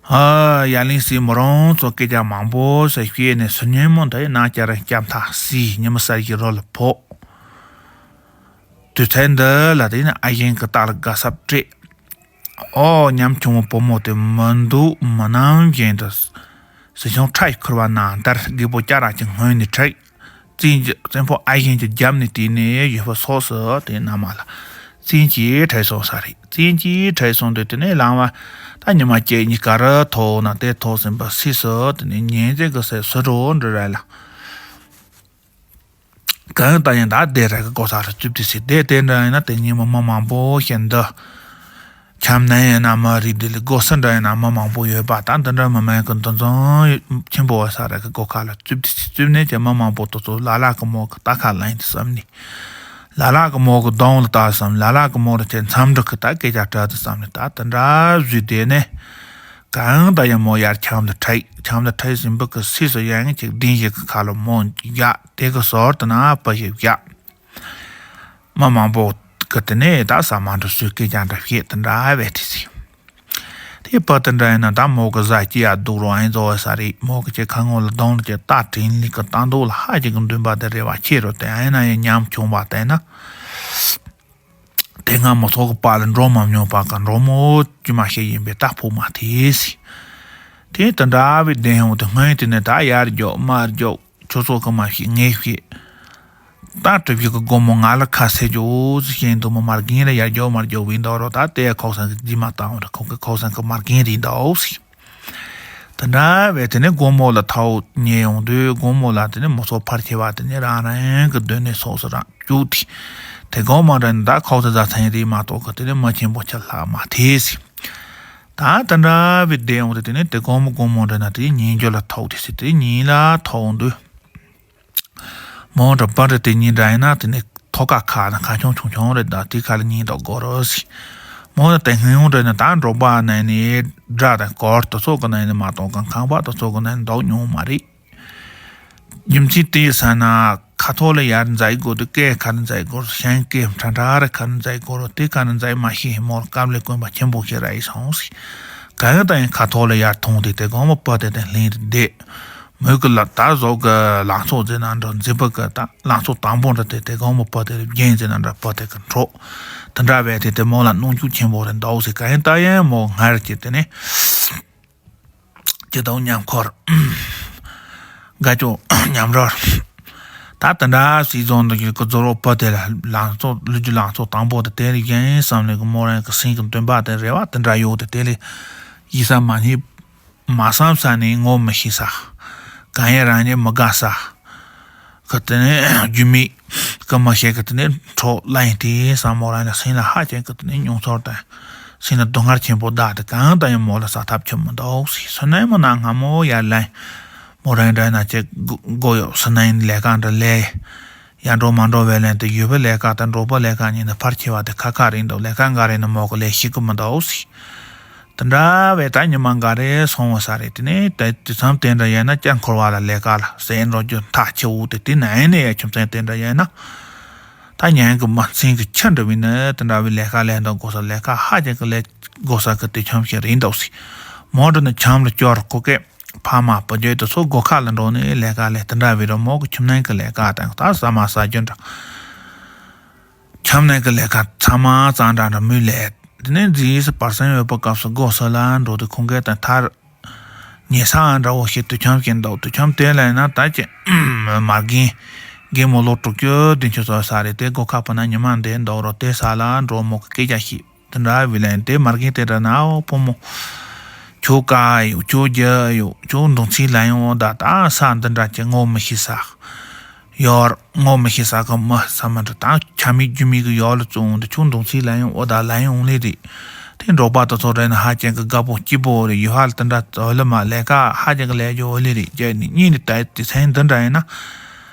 ཨ་ཡ་ལིང་སི་མོ་རང་ཚོ་སྐད་ཆ་མང་པོ་ཟེར་བཤད་ནས་སུ་ཉིན་མོ་འདི་ནང་བསྐྱར་སྐྱབས་མཐའ་སྲིད་ཉི་མ་གསར་གྱི་རོ་ལ་ཕོག་དུས་ཚོད་འདི་ལ་དེ་ནས་ཨ་རྒན་གི་རྟ་ལ་དགའ་སབ་སྤྲད། ཨོ་ཉམ་ཆུང་བོ་བུ་མོ་དེ་མི་འདུག་མི་ནམ་བཞིན་དུ། སྲིད་གཞུང་ཁྲ་ཡི་ཁུར་བ་ན་འདར་རྒད་པོ་སྐྱ་ར་ཅིག་སྔོན་ནས་ཁྲིད། བཙན་གྱི་བཙན་པོ་ཨ་ཞན་གྱི་རྒྱབ་ནས་དེ་ནས་ཡོད་པ་སོགས་སུ་དེ་རྣམས་ལ། བཙན་གྱིས་ཁྲིད་སོང་ས་རེད། བཙན་གྱིས་ཁྲིད་སོང་དུས་དེ་ནས་ལམ་བ་ད་ཉི་མ་གཅིག་གཉིས་ག་རེ་ཐོག་ན་དེ་ཐོག་ཟིན་པ་སྲིད་སོ། དེ་ནས་ཉིན་མཚན་གྱི་སེ་སུ་འགྲོ་འགྲོ་ར་ལ། གང་ལྟར་ཡང་ད་སྡེ་ར་གི་སྒོ་ས་རུ་བཅུ་བདུན་ཟེར་སྡེ་དེ་འདྲ་ཡིན་ན་དེ་ཉིན་མོ་མི་མང་པོ་ཞིག་འདུ། འཁྱམ་ནས་ཡིན་ན་མི་རིགས་འདི་ལ་སྒོ་ས་འདྲ་ཡིན་ན་མི་མང་པོ་ཡོད་པ་ད་འདི་འདྲ་མི་མང་གི་འདུ་འཛོམས་ཆེན་པོ་བ་ས་ར་གི་སྒོ་ཁ་ལ་བཅུ་བདུན་ཟེར་བཅུ་ནས་ཀྱང་མི་མང་པོ་དེ་ཚོ་ལ་ལ་གི་མོ་གི་རྟ་ཁ་ལེན་དུ་བསམ་ནས། ལ་ལ་གི་མོ་གི་གདོང་ལ་ལྟ་བསམ། ལ་ལ་གི་མོ་རུ་ཆེ་མཚམས་འདྲི་གི་ད་སྐད་ཆ་དྲ་དུ་བསམ་ནས་ད་དེ་འདྲ་བཟོས་དེ་ནས། གང་ལྟར་ཡང་མོ་ཡར་འཁྱམ་དུ་ཁྲིད། འཁྱམ་དུ་ཁྲིད་ཟིན་པ་གི་སྲིད་སུ་ཡང་ཅིག་གདན་ཞིག་གི་ཁ་ལ་མོ་བཞག་དེ་གི་ཟུར་དུ་ན་བུ་ཞིག་བཞག་མི་མང་པོ་གི་དེ་ནས་ད་ས་མ་འགྲོ་སུས་སྐད་ཆ་འདྲ་བཤད་དེ་འདྲ་བས་དྲིས་ཟིན། དེ་བུ་དེ་འདྲ་ཡིན་ན་ད་མོ་གི་བཟའ་སྐྱེ་ཡ་སྡུག་རོ་ཨེ་འཛོ་བ་ས་རེད། མོ་གི་ཅེ་ཁ་ངོ་ལ་གདོང་ལ་ཅེ་རྟ་དྲན་ལི་གི་རྟ་འདུག་ལ་ཧ་ཅིག་གི་འདུན་པ་དེ་རེ་བ་ཆེ་རོ་དེ་ཨེ་ན་ཡང་ཉམ་ཆུང་བ་དེ་ན། དེ་སྔ་མོ་ཚོགས་ཀྱི་པཱ་ལ་འགྲོ་མ་མྱོང་པ་ག་འགྲོ་མོ་ཅི་མ་ཤེས་ཡིན་པས་ད་ཕུགས་མ་ཐེ་སི། དེ་དེ་འདྲ་བའི་བདེན་ཡོང་དེ་སྔོན་དེ་ནས་ད་ཡར་རྒྱོག་མར་རྒྱོག་ཆུ་ཚོགས་ཀྱི་མ་ཤེས་ངས་ཤེས། ད་གྲུབ་ཡུལ་གྱི་སྒོ་མོ་ང་ལ་ཁ་ཟེར་རྒྱོ་ཟི་ཤེས་འདུག་མོ་མར་གིན་ལ་ཡར་རྒྱོག་མར་རྒྱོག་བའི་འདུག་རོ། ད་དེ་ཁོག་སང་གི་ཇི་མ་བཏང་ར་ཁོག་གི་ཁོག་སང་གི་མར་གིན་རེད་འདུག་སི། དེ་འདྲ་བས་དེ་ནས་དགོང་མོ་ལ་ཐའོ་ཉལ་ཡོང་དུས་དགོང་མོ་ལ་དེ་ནས་མོ་ཚོ་ཕར་ཆེ་བ་དེ་ནས་རང་རང་གི་སྡོད་གནས་སོགས་སུ་རང་བཅུག་དེ། དེ་དགོང་མོ་འདྲ་ནི་ད་ཁོག་ཚ་རྫ་ཚན་རེད་མ་གཏོགས་གི་དེ་ནས་མི་ཆེན་པོ་ཆ་ལྷག་མ་ཐེ་སི། ད་དེ་འདྲ་བས་བསྡད་ཡོང་དུས་དེ་ནས་དེ་དགོང་མོ་དགོང་མོ་འདྲ་ན་དེ་ཉིན་རྒྱུ་ལ་ཐོག་དེ་སི་དེ་ཉིན་ལ་ཐོག་འོང་དུས། མོ་འདྲ་པ་འདྲ་དེ་གཉིས་འདྲ་ཡིན་ན་དེ་ནི་ཐོག་ཁ་ཁ་ན་ཁ་ཆུང་ཆུང་ཆུང་རེད། ད་དེ་ཁ་ལ་གཉིས་འདོགས་དགོས་རོ་ཟིག་མོ་ནི་དེ་སྔོན་འདྲ་ནི་ད་འབྲོག་པ་ནས་ནི་སྒྲ་དང་གོར་དུ་ཚོགས་ཀྱི་ནས་ནི་མ་གཏོགས་གང་ཁང་པ་དུ་ཚོགས་ཀྱི་ནས་འདོགས་མྱོང་མ་རེད། རྒྱུ་མཚན་དེ་ཡི་ས་ན་ཁ་ཐོག་ལ་ཡར་འཛེག་དགོས་དུ་སྐད་ཁ་ལ་འཛེག་དགོས་རོ། ཤན་སྐད་ཕྲ་ཕྲ་རེ་ཁ་ལ་འཛེག་དགོས་རོ། དེ་ཁ་ལ་འཛེག་མ་ཤེས་མོར་སྐབས་ལས་དཀོན་པ་ཆེན་པོ་ཞིག་ར་ཡི་སོང་ཟིག་ག་ཡང་ད་ཡང་ཁ་ཐོག་ལ་ཡར་ཐོང་དེ་དེ་གོང་མོ་པ་དེ་དེ་ལྷིང་རེ་བསྡད། མོས་ཀྱི་ལ་ད་བཟོ་གི་ལང་ཚོ་ཟེར་ན་འདྲ་འཛིན་པ་གི་ད་ལང་ཚོ་དང་པོ་འདྲ་དེ་དེ་གོང་མོ་པ་དེ་རྒྱན་ཟེར་ན་འདྲ་པ་དེ་གི་འཕྲོ། དེ་འདྲ་བས་དེ་དེ་མོ་ལ་གནོང་འགྱོད་ཆེན་པོ་རེ་འདུག་ཟེར། ག་ཡིན་ད་ཡིན་མོ་སྔར་གྱི་དེ་ནི་ཇི་ལྟ་བུ་ཉམས་འཁོར་དགའ་སྐྱོ་ཉམས་རོར། ད་དེ་འདྲ་སྲིད་རྫོང་འདི་གི་རྫོ་རོ་པ་དེ་ལ་ལང་ཚོ་ལུས་ཀྱི་ལང་ཚོ་དང་པོ་དེ་དེ་རེ་གཞན་བསམ་ལས་གི་མོ་རང་གི་སེམས་ཀྱི་འདུན་པ་དེ་རེ་བ་དེ་འདྲ་ཡོད་དེ་དེ་ལས་ཡིད་ས་མ་ཉིད། མ་བསམ་ས་ནས་ངོ་མི་ཤེས་ས། གང་ཡིན་རང་ཉིད་མི་དགའ་ས། གི་དེ་ནས་རྒྱུ་མེད་གི་མི་ཤེས་གི་དེ་ནས་འཕྲོ་ལ་ཡིན་དེ་བསམ་མོ་རང་ལ་སེམས་ལ་ཧ་ཅང་གི་དེ་ནས་མྱོང་ཚོར་དང་། སེམས་ལ་སྡུག་བསྔལ་ཆེན་པོ་བདག་དེ་གང་ལྟར་ཡང་མོ་ལ་ས་ཐབས་ཆེ་མི་འདུག་ཟེར། སུ་ནས་མོ་ན་སྔ་མོ་ཡར་ལན། མོ་རང་འདྲ་ན་ཅེ་གོ་ཡོད་སུ་ནས་ལས་ཀ་འདྲ་ལས། ཡར་འགྲོ་མ་འགྲོ་བའི་ལན་དེ་ཡུལ་པའི་ལས་ཀ་དང་འབྲོག་པའི་ལས་ཀ་གཉིས་ནི་ཕར་ཆེ་བ་དེ་ཁ་ཁ་རེད་འདུག་ལས་ཀ་འགའ་རེ་ནི་མོ་གི་ལས་ཤེས་གི་མི་འདུག་ཟེར། དེ་འདྲ་བས་ད་ཉི་མ་འགའ་རེ་སོང་བ་ས་རེད། དེ་ནས་ད་དུས་མཚམས་དེ་འདྲ་ཡིན་ན་སྐྱ་འཁོར་བ་ལ་ལས་ཀ་ལ་ཟས་འགྲོ་རྒྱུ་མཐའ་ཆེ་བོ་དེ་དེ་ན་ཡིན་ནས་ཡ་ཁྱིམ་ཚང་དེ་འདྲ་ཡིན་ན། ད་ཉན་གི་མ་ཚིང་གི་ཁྱི་འདྲ་བས་ནི་དེ་འདྲ་བའི་ལས་ཀ་ལས་འདུག་དགོས་ས་ལས་ཀ་ཧ་ཅང་གི་ལས་དགོས་ས་གི་དུས་མཚམས་ཤིག་རེད་འདུག་ཟེར། མོ་འདྲ་ནི་ཁྱམས་ལ་སྐྱོར་ཁོ་སྐད་ཕ་མ་བུ་རྒྱུད་དེ་ཚོ་སྒོ་ཁ་ལ་འགྲོ་ནས་ལས་ཀ་ལས་དེ་འདྲ་བས་ར་མོ་གི་ཁྱིམ་ནང་གི་ལས་ཀ་དང་ད་ཟ་མ་ཟ་རྒྱུ་འདྲ། ཁྱིམ་ནང་གི་ལས་ཀ་ཚང་མ་གཙང་སྦྲ་འདྲ་མོས་ལས། དེ་ནས་རྗེས་སུ་བར་སེང་ཡོད་པའི་སྐབས་སུ་སྒོ་ས་ལ་འགྲོ་དུས་ཁོང་གིས་ད་མཐར་ཉལ་ས་འདྲ་བོ་ཞིག་དུས་ཁྱམས་ཤིག་འདུག་དུས་ཁྱམས་དེ་ལ་ཡིན་ན་ད་ཅི་མ་རྒན་རྒན་མོ་ལོ་དྲུག་ཅུ་བདུན་ཅུ་ཙམ་ས་རེད། དེ་སྒོ་ཁ་བུད་ན་ཉི་མ་འདས་འདུག་རོ། དེ་ས་ལ་འགྲོ་མོ་གི་སྐད་ཆ་ཞིག་དེ་འདྲ་བས་ལན་དེ་མ་རྒན་དེ་འདྲ་ན་ཨོ་བུ་མོ། ཁྱོད་དགའ་ཡོད། ཁྱོད་རྒྱུ་ཡོད། ཁྱོད་འདུག་ཚིག་ལ་ཡོང་ད་ད་ས་འདི་འདྲ་ཅི་ངོ་མི་ཤེས་ས། ཡོར་ངོ་མི་ཤེས་ས་གི་མི་ས་མ་འདྲ་དང་ཆ་མེད་རྒྱུ་མེད་གི་ཡོར་ལ་བཙོང་འདི་ཁྱོད་འདུག་ཚིག་ལ་ཡོང་ཨོ་ད་ལ་ཡོང་ལེ་རེད། དེ་འབྲོག་པ་དེ་ཚོ་རེད་ན་ཧ་ཅང་གི་དགའ་པོ་སྐྱིད་པོ་རེད། ཡོ་ཧ་ལ་དེ་འདྲ་འོ་ལེ་མ་ལས་ཀ་ཧ་ཅང་གི་ལས་རྒྱུ་འོ་ལེ་རེད། རྒྱ་ནི་གཉིས་ནི་ད་དེ་ཚན་འདི་འདྲ་ཡིན་ན།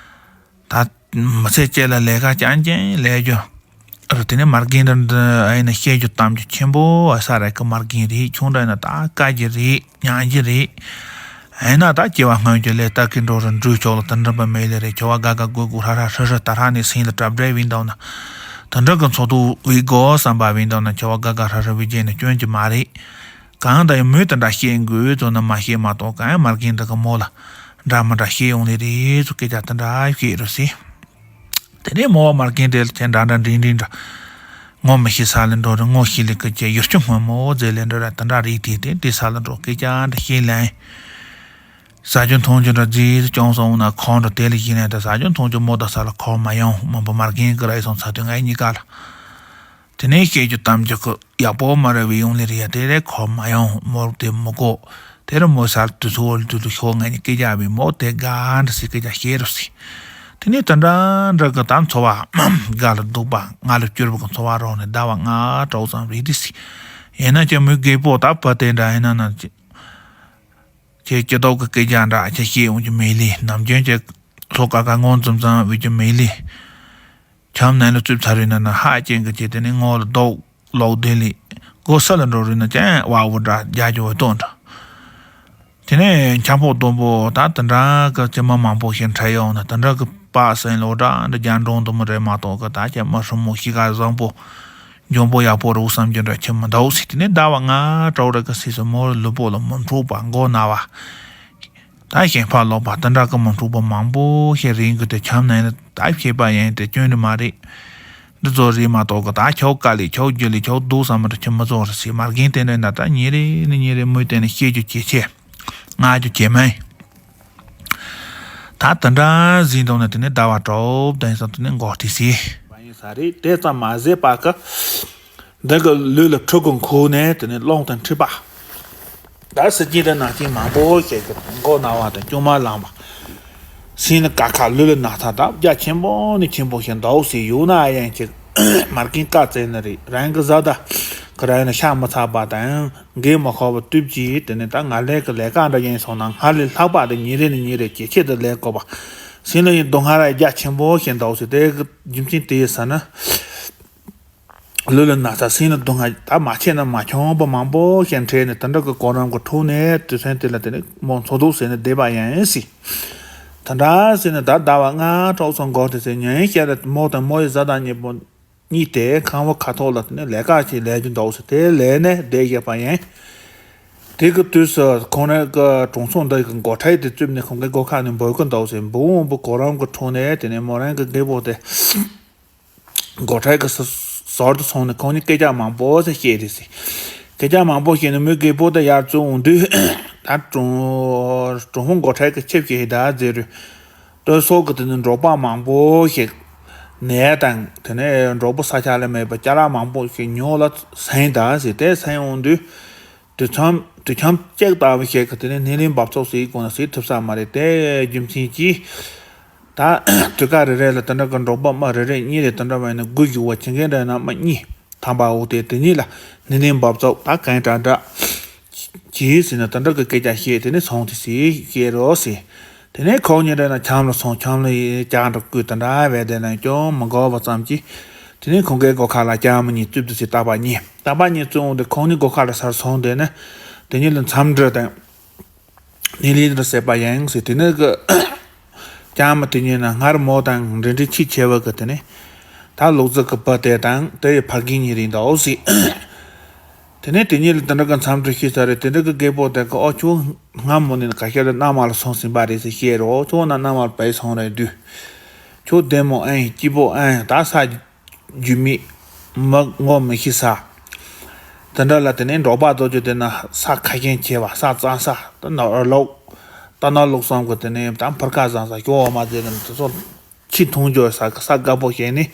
ད་མི་ཚེ་སྐྱེལ་ལ་ལས་ཀ་རྐྱང་རྐྱང་ལས་རྒྱུ། རུ་དེ་ནས་མ་རྒན་འདྲ་འདི་ཨེ་ན་བཤད་རྒྱུ་གཏམ་རྒྱུ་ཆེན་པོ་ཨ་ས་ར་གི་མ་རྒན་རེད། ཆུང་འདྲ་ན་ད་དཀའ་རྒྱུ་རེད། ཉང་རྒྱུ་རེད། ཨེ་ན་ད་སྐྱེ་བ་སྔོན་གྱི་ལས་ལྟ་གི་འགྲོ་རུ་འགྲུལ་ཆོག་ལ་དུ་འགྲིམ་པ་མེད་ལེ་རེད། ཁྱོ་བ་དགའ་དགའ་དགོད་དགོད་ཧྲ་ཧྲ་ཧྲི་ཧྲི་ད་ཧྲ་ནས་སེང་ལ་གྲབས་འདྲེ་བིན་འདུག་ན། དུ་འགྲིག་གི་ཚོགས་འདུ་བི་དགོས་བསམ་པ་བིན་འདུག་ན་ཁྱོ་བ་དགའ་དགའ་ཧྲ་ཧྲི་བི་རྒྱན་ནས་སྐྱོན་གྱི་མ་རེད། གང་ལྟར་ཡང་མོས་དེ་འདྲ་བཤད་དགོས་ཚོ་ན་མ་བཤད་མ་གཏོགས་གང་ཡང་མ་རྒན་འདི་གི་མོ་ལ་འདྲ་མི་འདྲ་བཤད་ཡོང་ལེ་རེད་ཚོ་སྐད་ཆ་དེ་འདྲ་བཤད་རུ་སི། དེ་ནས་མོ་བ་མ་རྒན་དེ་ལ་ཁྱེད་འདྲ་འདྲ་འདྲིན་འདྲིན་འདྲ། ངོ་མི་ཤེས་ས་ལ་འགྲོ་རེ་ངོ་ཤེས་ལེ་ཀི་ཅེ་ཡུར་ཆུ་སྔོན་མོ་མཛེས་ལེ་འགྲོ་ར་དེ་འདྲ་རིག་དེ་དེ་དེ་ས་ལ་འགྲོ་སྐད་ཆ་འདྲ་བཤད་ལེ། ཟ་རྒྱུ་འཐུང་རྒྱུ་འདྲ་རྫིས་སུ་ཅུང་སོང་ན་ཁོང་འདྲ་དེ་ལ་ཡིན་ནས་ད་ཟ་རྒྱུ་འཐུང་རྒྱུ་མོ་ད་ས་ལ་ཁོར་མ་ཡོང་མོ་བ་མ་རྒན་གི་ར་ཡི་སོང་ཚ་དུས་ང་ཡི་གཉིས་ཀ་ལ། དེ་ནས་བཤད་རྒྱུ་གཏམ་རྒྱུད་ཀྱི་ཡག་པོ་མ་རེད་བའི་ཡོང་ལེ་རེད་ཡ། དེ་རེད་ཁོ་མ་ཡོང་མོར་དེ་མི་གོ། དེ་རུ་མོ་སར་དུ་ཚོ་བོར་དུ་དུ་ཤོག་ང་ནི་སྐད་རྒྱག་བའི་མོ་དེ་དགའ་འདྲ་སི་སྐད་རྒྱག་ཤེས་རུ་སི། དེ་ནས་དེ་འདྲ་འདྲ་གི་ད་འཚོ་བ་དགའ་ལ་སྡུག་པ་ང་ལ་སྐྱུར་བ་གི་འཚོ་བ་རོགས་ནས་ཟླ་བ་ལྔ་དྲུག་ཙམ་རེད་དེ་སི། ཡིན་ན་ཅི་མོའི་རྒད་པོ་ད་བུ་དེ་འདྲ་ཡིན་ན་ན་ཅི། ཁྱེད་སྐྱིད་ཏོག་གི་སྐད་རྒྱག་འདྲ་ཁྱེད་ཤེས་འོང་རྒྱུ་མེད་ལེ། ནམ་རྒྱུན་གྱི་ལྷོ་ཀ་ཀ་ངོ་འཛུམ་ཙམ་འོས་རྒྱུ་མེད་ལེ། ཁྱམས་ནང་ལ་བཙུད་ཚར་རེ་ན་ན་ཧ་ཅན་གི་ཅེ་དེ་ནི་ངོ་ལ་རྡོག་ལོག་དེ་ལེ། སྒོ་ས་ལ་འགྲོ་རེ་ན་ཅན་བ་བུ་འདྲ་རྒྱ་ཇོ་བ་སྟོན་འདྲ། དེ་ནས་འཁྱམ་ཕོག་སྡོམ་པོ་ད་དེ་འདྲ་གི་ཅི་མ་མང་པོ་ཞིག་འཕྲད་ཡོང་ན་དེ་འདྲ་གི་པ་སེང་ལོ་འདྲ་འདྲ་རྒྱ་འབྲོང་དུ་མི་རེ་མ་གཏོགས་གི་ད་ཅན་མ་ཧྲུ་མོ་ཤི་ག་བཟང་པོ། འཇོན་པོ་ཡག་པོ་རུ་བསམ་རྒྱུ་འདྲ་ཁྱི་མི་འདུག་སི། དེ་ནས་ཟླ་བ་ལྔ་དྲུག་རེ་གི་སི་སི་མོ་ལུ་པོ་ལ་མི་འཁྲུག་པ་མགོ་ན་བ། ད་ཞེན་ཕ་ལོག་པ་དེ་འདྲ་གི་མི་འཁྲུག་པ་མང་པོ་ཞིག་རིང་གི་དེ་ཁྱམས་ནང་ནས་ད་ཤེས་པ་ཡིན་དེ་སྐྱོན་རེ་མ་རེད། འདི་ཚོ་རེད་མ་གཏོགས་གི་ད་ཁྱོ་དཀའ་ལས་ཁྱོ་རྒྱུ་ལས་ཁྱོ་སྡུག་བསམ་མི་འདྲ་ཁྱི་མི་ཚོ་རེ་སི་མ་རྒན་དེ་འདྲ་ན་ད་ཉིན་རེ་ནི་ཉིན་རེ་མོས་དེ་ནས་ཤེས་རྒྱུ་ཇེ་ཆེ། ང་རྒྱུ་ཇེ་མང་། ད་དེ་འདྲ་ཟིན་འདུག་ན་དེ་ནས་ཟླ་བ་དྲུག་བདུན་ཙམ་དེ་ནས་འགོ་ཁྲིད་སི། པ་ཡིན་ས་རེད། དེ་ཙམ་མ་ཟད་པ་གི། འདི་གི་ལུས་ལ་ཕྲུ་གུ་འཁོར་ནས་དེ་ནས་རླུང་དང་མཁྲིས་པ། ད་སི་ཀྱི་དང་ནག་ཅན་མང་པོ་ཞིག་གི་མགོ་ན་བ་དང་སྐྱོ་མ་ལངས་པ། སེམས་ནི་ཀ་ཁ་ལུས་ལ་ན་ཚ་དང་རྒྱ་ཆེན་པོ་ནི་ཆེན་པོ་ཞིག་འདུག་སི། ཡོད་ན་ཡང་ཅིག་མར་གིན་བཀའ་བཙན་ནི་རེད། རང་གི་བཟའ་ཟླ་གི་རང་ནི་ཤ་མི་ཚ་པ་དང་། འགན་མ་ཁུར་བ་བཏུབ་ཀྱིས་དེ་ནས་ད་ང་ལས་ཀྱི་ལས་ཀ་འདྲ་ཡིན་སོང་ན་སྔར་ལས་ལྷག་པ་དེ་ཉིན་རེ་ནས་ཉིན་རེ་ཇེ་ཆེ་དུ་ལས་དགོས་པ། སེམས་ལ་ཡིན་སྡུག་བསྔལ་ར་རྒྱ་ཆེན་པོ་ཞིག་འདུག་སི། དེ་གི་རྒྱུ་མཚན་དེ་ཡིན་ས་ན། ལུས་ལ་ན་ཚ་སེམས་ལ་སྡུག་བསྔལ་ད་མ་ཆེ་ན་མ་ཆུང་པ་མང་པོ་ཞིག་འཕྲད་ནས་དེ་འདྲ་གི་གོ་རམས་ཀྱི་ཁྲོད་ནས་དུས་ཚོད་དེ་ལ་དེ་ནས་མོ་འཚོ་སྡུག་ཟེར་ནས་བསྡད་པ་ཡིན་སི། དེ་འདྲ་ཟེར་ནས་ད་ཟླ་བ་ལྔ་དྲུག་ཙམ་འགོར་དུས་ཚེ་ཉིན་ཤས་ལ་མོ་དང་མོ་ཡི་བཟའ་ཟླ་གཉིས་པོ། གཉིས་དེ་ཁང་བ་ཁ་ཐོག་ལ་དེ་ནས་ལས་ཀ་ཞིག་ལས་རྒྱུ་འདུག་ཟེར་དེ་ལས་ནས་བསྡད་བཞག་པ་ཡིན། དེ་གི་དུས་སུ་ཁོང་རང་གི་གྲོང་ཚོ་འདི་གི་འགོ་ཁྲིད་དེ་བཙུགས་ནས་ཁོང་གི་སྒོ་ཁ་ནས་འབོད་ཀྱི་འདུག་ཟེར། འབོད་འོང་བུ་གོ་རམས་ཀྱི་ཁྲོད་ནས་དེ་ནས་མོ་རང་གི་རྒད་པོ་དེ་འགོ་ཁྲིད་ཀྱི་ཟོར་དུ་སོང་ནས་ཁོང་གཉིས་སྐད་ཆ་མང་པོ་ཞིག་བཤད་དེ་ཟེར། སྐད་ཆ་མང་པོ་བཤད་ནས་མོའི་རྒད་པོ་དེ་ཡར་བཙུགས་འོང་དུས་ད་གྲོང་གྲོང་ཧོང་འགོ་ཁྲིད་ཀྱི་ཆིབས་ཞིག་ད་ཟེར་རུ། སྟོད་སོག་གི་དེ་ནི་འབྲོག་པ་མང་པོ་ཞིག་ནད་དང་དེ་ནས་འབྲོག་པ་ས་ཆ་ལ་མེད་པ་སྐྱ་ར་མང་པོ་ཞིག་ཉོ་ལ་སེང་ད་ཟེར། དེ་སེང་འོང་དུས་དུས་མཚམས་དུས་འཁྱམ་གཅིག་ལྟ་བུ་ཞིག་གི་དེ་ནས་སྣེ་ལེན་འབབ་ཚུགས་ཟེར་དགོས་ན་ཟེར་ཐུབ་ས་མ་རེད། དེ་རྒྱུ་མཚན་གྱིས་ད་དུས་སྐབས་རེ་རེ་ལ་དེ་འདྲ་གི་འབྲོག་པ་མ་རེ་རེ་གཉིས་རེ་དེ་འདྲ་བས་ནས་དགུ་བཞུགས་པ་ཇི་འགན་འདྲ་ན་མ་གཉིས། དམ་པའོ་དེ་དེ་ཉིད་ལ་ནི་ནི་འབབ་ཚུགས་ད་གང་དྲག་དྲག་གྱིས་ཟེར་ན་དེ་འདྲ་གི་སྐད་ཆ་བཤད་དེ་ནི་སོང་དེ་ཟེར་བཤད་རོགས་ཟེར། དེ་ནས་ཁོང་གཉིས་འདྲ་ན་ཁྱམས་ལ་སོང་ཁྱམས་ལ་ཡི་ལྕགས་འདྲ་བསྐུས་དེ་འདྲ་བས་དེ་ན་ཅུང་མི་དགའ་བ་ཙམ་གྱིས། དེ་ནས་ཁོང་གའི་སྒོ་ཁ་ལ་ལྕགས་མ་གཉིས་བཙུགས་དེ་ཟེར། རྟ་པ་གཉིས་རྟ་པ་གཉིས་བཙུགས་འོང་དེ་ཁོང་གཉིས་སྒོ་ཁ་ལ་སར་སོང་དེ་ནས་དེ་གཉིས་ལ་མཚམས་འདྲི་དང་། ནི་ལི་འདྲ་ཟེར་པ་ཡང་ཟེར་དེ་ནི་གི་ལྕགས་མ་དེ་ཉིད་ན་སྔར་མོ་དང་འབྲེལ་འདྲིས་ཆེས་ཆེ་བ་གི་དེ་ནི་ད་ལུག་རྫི་གི་བུ་དེ་དང་དེ་ཡི་ཕ་རྒན་གཉིས་རེད་འདུག་ཟེར། དེ་ནས་དེ་ཉིད་ལ་དེ་འདྲ་གི་མཚམས་འདྲི་ཤེས་ས་རེད། དེ་འདྲ་གི་རྒད་པོ་དེ་གི་ཨོ་ཁྱོད་སྔ་མོ་ནས་ཁ་ཤས་ལ་མནའ་མ་ལ་སོང་ཟིན་པ་རེད་ཟེར་བཤད་རོགས། ཁྱོད་ན་མནའ་མ་ལ་བས་སོང་རེད་དུས་ཁྱོད་བདེ་མོ་ཨེ་སྐྱིད་པོ་ཨེ་ད་ས་རྒྱུས་མེད་མི་ངོ་མི་ཤེས་ས། དེ་འདྲ་ལ་དེ་ནས་འབྲོག་པ་རྡོ་རྗེ་དེ་ན་ས་ཁ་ཤས་ཆེ་བ་ས་གཙང་ས་དེ་ན་ལོག་ད་ན་ལོག་བསམ་གི་དེ་ནས་ད་ཕར་ཁ་བཟང་ས་སྐྱོ་བ་མ་ཟེར་ནས་དེ་ཚོ་ཁྱི་མཐོང་རྒྱུ་ས་ས་དགའ་པོ་བྱས་ནས་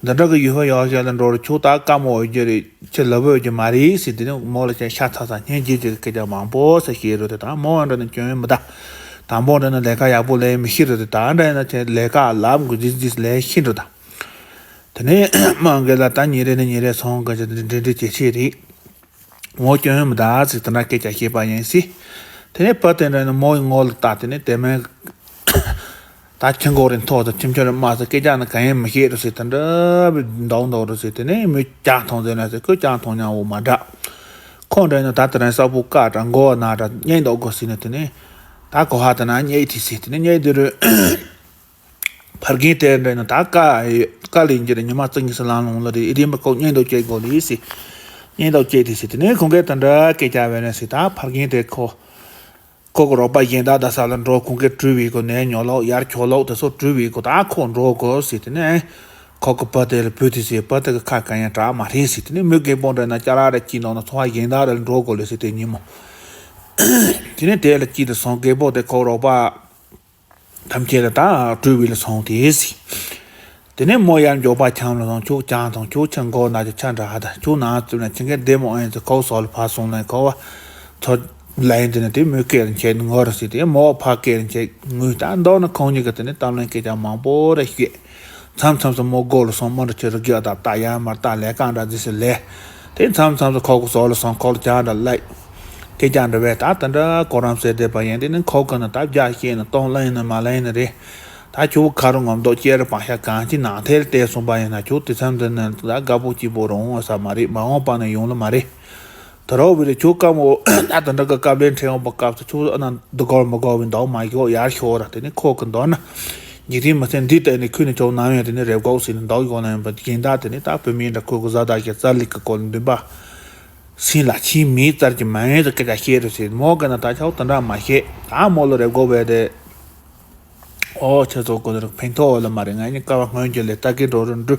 འདི་འདྲ་གི་ཡུལ་ཕ་ཡག་ཤ་ལ་འགྲོ་རུ་ཁྱོད་ད་དཀའ་མོ་འོས་རྒྱུ་རེད། ཁྱི་ལབ་འོས་རྒྱུ་མ་རེད་ཟེར། དེ་ནས་མོ་ལ་ཁྱེད་ཤ་ཚ་ཚ་སྙིང་རྗེ་རྗེ་གི་སྐད་ཆ་མང་པོ་ཟེར་བཤད་རུ་དེ་ད་མོ་འདྲ་ནས་སྐྱོན་མི་ད་དང་པོ་འདྲ་ན་ལས་ཀ་ཡག་པོ་ལས་མི་ཤེས་རུ་དེ་ད་འདྲ་ཡིན་ན་ཁྱེད་ལས་ཀ་ལབ་དགོས་ཟིག་ཟིག་ལས་ཤེས་འགྲོ་ད། དེ་ནས་མ་གི་ལ་ད་ཉིན་རེ་ནས་ཉིན་རེ་སོང་གི་ཅི་འདྲེ་འདྲེ་ཇེ་ཆེ་རེད། ངོ་སྐྱོན་མི་གདའ་ཟིག་དེ་འདྲ་སྐད་ཆ་བཤད་པ་ཡིན་སྲིད། དེ་ནས་བུ་དེ་འདྲ་ནི་མོ་ཡི་ངོ་ལ་ལྟ་དེ་ནས་དེ་མིན་ད་ཁྱི་མགོ་རེ་མཐོ་ཟིག་ཁྱིམ་ཆུ་རེ་དམའ་ཟིག་སྐད་ཆ་ནི་གང་ཡང་མི་བཤད་རུ་ཟིག་དེ་འདྲ་འདུག་འདུག་རུ་ཟིག་དེ་ནས་མོས་ལྕགས་མཐོང་ཟེར་ན་ཟིག་ཁོས་ལྕགས་མཐོང་མྱང་བོ་མ་འདྲ། ཁོ་འདྲ་ནི་ད་དེ་རིང་གསར་པོ་དཀའ་དྲག་མགོ་ན་དྲག་སྙིང་འདོག་དགོས་ཟིག་ནི་དེ་ནས་ད་གོ་ཧ་དེ་ན་སྙིང་ཐིག་ཟིག་དེ་ནས་སྙིང་དེ་རུ། ཕ་རྒན་དེ་འདྲ་ནི་ད་དཀའ་དཀའ་ལས་འགྱུར་ཉི་མ་བཅུ་གཉིས་སུ་ལང་ལོང་ལ་རེད། ཨེ་རེད་མི་ཁོག་སྙིང་སྟོབས་སྐྱེ་དགོས་ལེ་ཟེར། སྙིང་སྟོབས་སྐྱེ་དེ་ཟེར་དེ་ནས་ཁོང་གིས་དེ་འདྲ་སྐད་ཆ་བས་ན་ཟེར། ད་ཕ་རྒན་དེ་ཁོ་ཁོ་གི་རོགས་པ་གཞན་དག་དང་ས་ལ་འགྲོ་ཁོང་གིས་བྲུས་བའི་གོ་ནས་ཉོ་ལོག་ཡར་ཁྱོ་ལོག་དེ་ཚོ་བྲུས་བའི་གོ་ད་ཁོ་འགྲོ་དགོས་ཟེར། དེ་ནས་ཁོ་གི་བུ་དེ་ལ་བུ་དེ་ཟེར་བུ་དེ་གི་ཁ་གང་ཡང་གྲག་མ་རེད་ཟེར། དེ་ནས་མོས་རྒད་པོ་འདྲ་ན་སྐྱ་ར་ར་སྐྱིད་ནོ་ན་ཚོང་བ་གཞན་དག་ར་ལ་འགྲོ་དགོས་ལེ་ཟེར་དེ་ཉིན་མོ་དེ་ནས་དེ་ལ་སྐྱིད་དུ་སོང་རྒད་པོ་དེ་ཁོ་རོགས་པ། ཐམས་ཅད་ལ་ད་སྤྲུལ་བའི་ལ་སོང་དེ་སི། དེ་ནས་མོ་ཡར་མགྱོགས་པ་ཁྱམས་ལ་སོང་། ཁྱོད་ཀྱང་དང་ཁྱོད་ཆང་སྒོ་ན་ཅི་ཆ་འདྲ་ཧ་ད་ཁྱོད་ན་བཙུམ་ན་ཁྱི་འགའི་བདེ་མོ་ཨེ་ཚེ་ཁོ་སོགས་ལ་ཕར་སོང་ལན་ཁོ་བ་ཚོ་ལན་དེ་ནས་དེ་མོས་སྐད་ལ་འཁྱེར་ནས་ངོ་ར་ཟེར་ཏེ་མོ་ཕར་སྐད་ལ་འཁྱེར་ངུས་ད་མདོར་ན་ཁོང་གཉིས་ཀྱི་དེ་ནས་གཏམ་གླེང་སྐད་ཆ་མང་པོ་རེ་བཤད། མཚམས་མཚམས་སུ་མོ་སྒོ་ལ་སོང་མོ་འདྲ་ཁྱེད་རུ་རྒྱག་དང་ད་ཡར་མར་ད་ལས་ཀ་འདྲ་ཟེར་ཟེར་ལས། དེ་མཚམས་མཚམས་སུ་ཁོ་གི་ཟོག་ལ་སོང་ཁོ་ལ་ཅང་འདྲ་ལེགས། སྐད་ཆ་འདྲ་བས་ད་དེ་འདྲ་གོ་རམ་ཟེར་བསྡད་པ་ཡིན། དེ་ནི་ཁོ་གི་ནི་ད་རྒྱ་བཤད་ནི་གཏོང་ལེན་ནི་མ་ལེན་ནི་རེད། ད་ཁྱོད་ཁ་རུ་ངོམ་མདོག་སྐྱེ་རུ་སྤང་ཤ་གང་ཅི་ནང་ཐལ་བལྟས་སོང་པ་ཡིན་ན་ཁྱོད་དེ་མཚམས་འདི་ནི་ད་དགའ་པོ་སྐྱིད་པོ་རུང་ས་མ་རེད། མ་འོངས་པ་ནི་ཡོང་ལ་མ་རེད། དེ་རོགས་བི་རེད་ཁྱོད་སྐམ་འོ་ད་དེ་འདྲ་གི་སྐབས་ལས་འཕྲད་འོང་པ་སྐབས་སུ་ཁྱོད་ཨ་ན་འདི་གོར་མི་གོ་བའི་མདོག་མ་ཤོག་ཡར་ཤོག་ར། དེ་ནི་ཁོ་གི་མདོག་ན་འཇིག་རྟེན་མི་ཚེ་འདི་ལྟ་ནི་ཁུལ་ནི་ཁྱོད་ནམ་ཡང་དེ་ནི་རེབ་གོག་ཟེར་ནི་མདོག་ཡོང་ན་ཡང་པ་རྒྱན་དག་དེ་ནི་ད་བུད་མེད་འདྲ་ཁོ་གི་བཟའ་ཟླ་ཞིག་རྩ་ལི་གི་སྐོར་ལ་འདུན་པ། སེམས་ལ་ཕྱིན་མེད་ཙར་གྱི་མ་ཡིན་ཟེར་སྐད་ཆ་བཤད་རེད་ཟེར། མོ་ག་ན་ད་ཆོག་དེ་འདྲ་མ་བཤད། ད་མོ་ལ་རེབ་གོ་བས་ཏེ། ཨོ་ཁྱེད་ཚོ་ཀོ་ལ་ཕན་ཐོགས་ལ་མ་རེད། ང་གཉིས་ཀ་བ་སྔོན་གྱི་ལས་ལྟ་གི་འགྲོ་རུ་འགྲོ།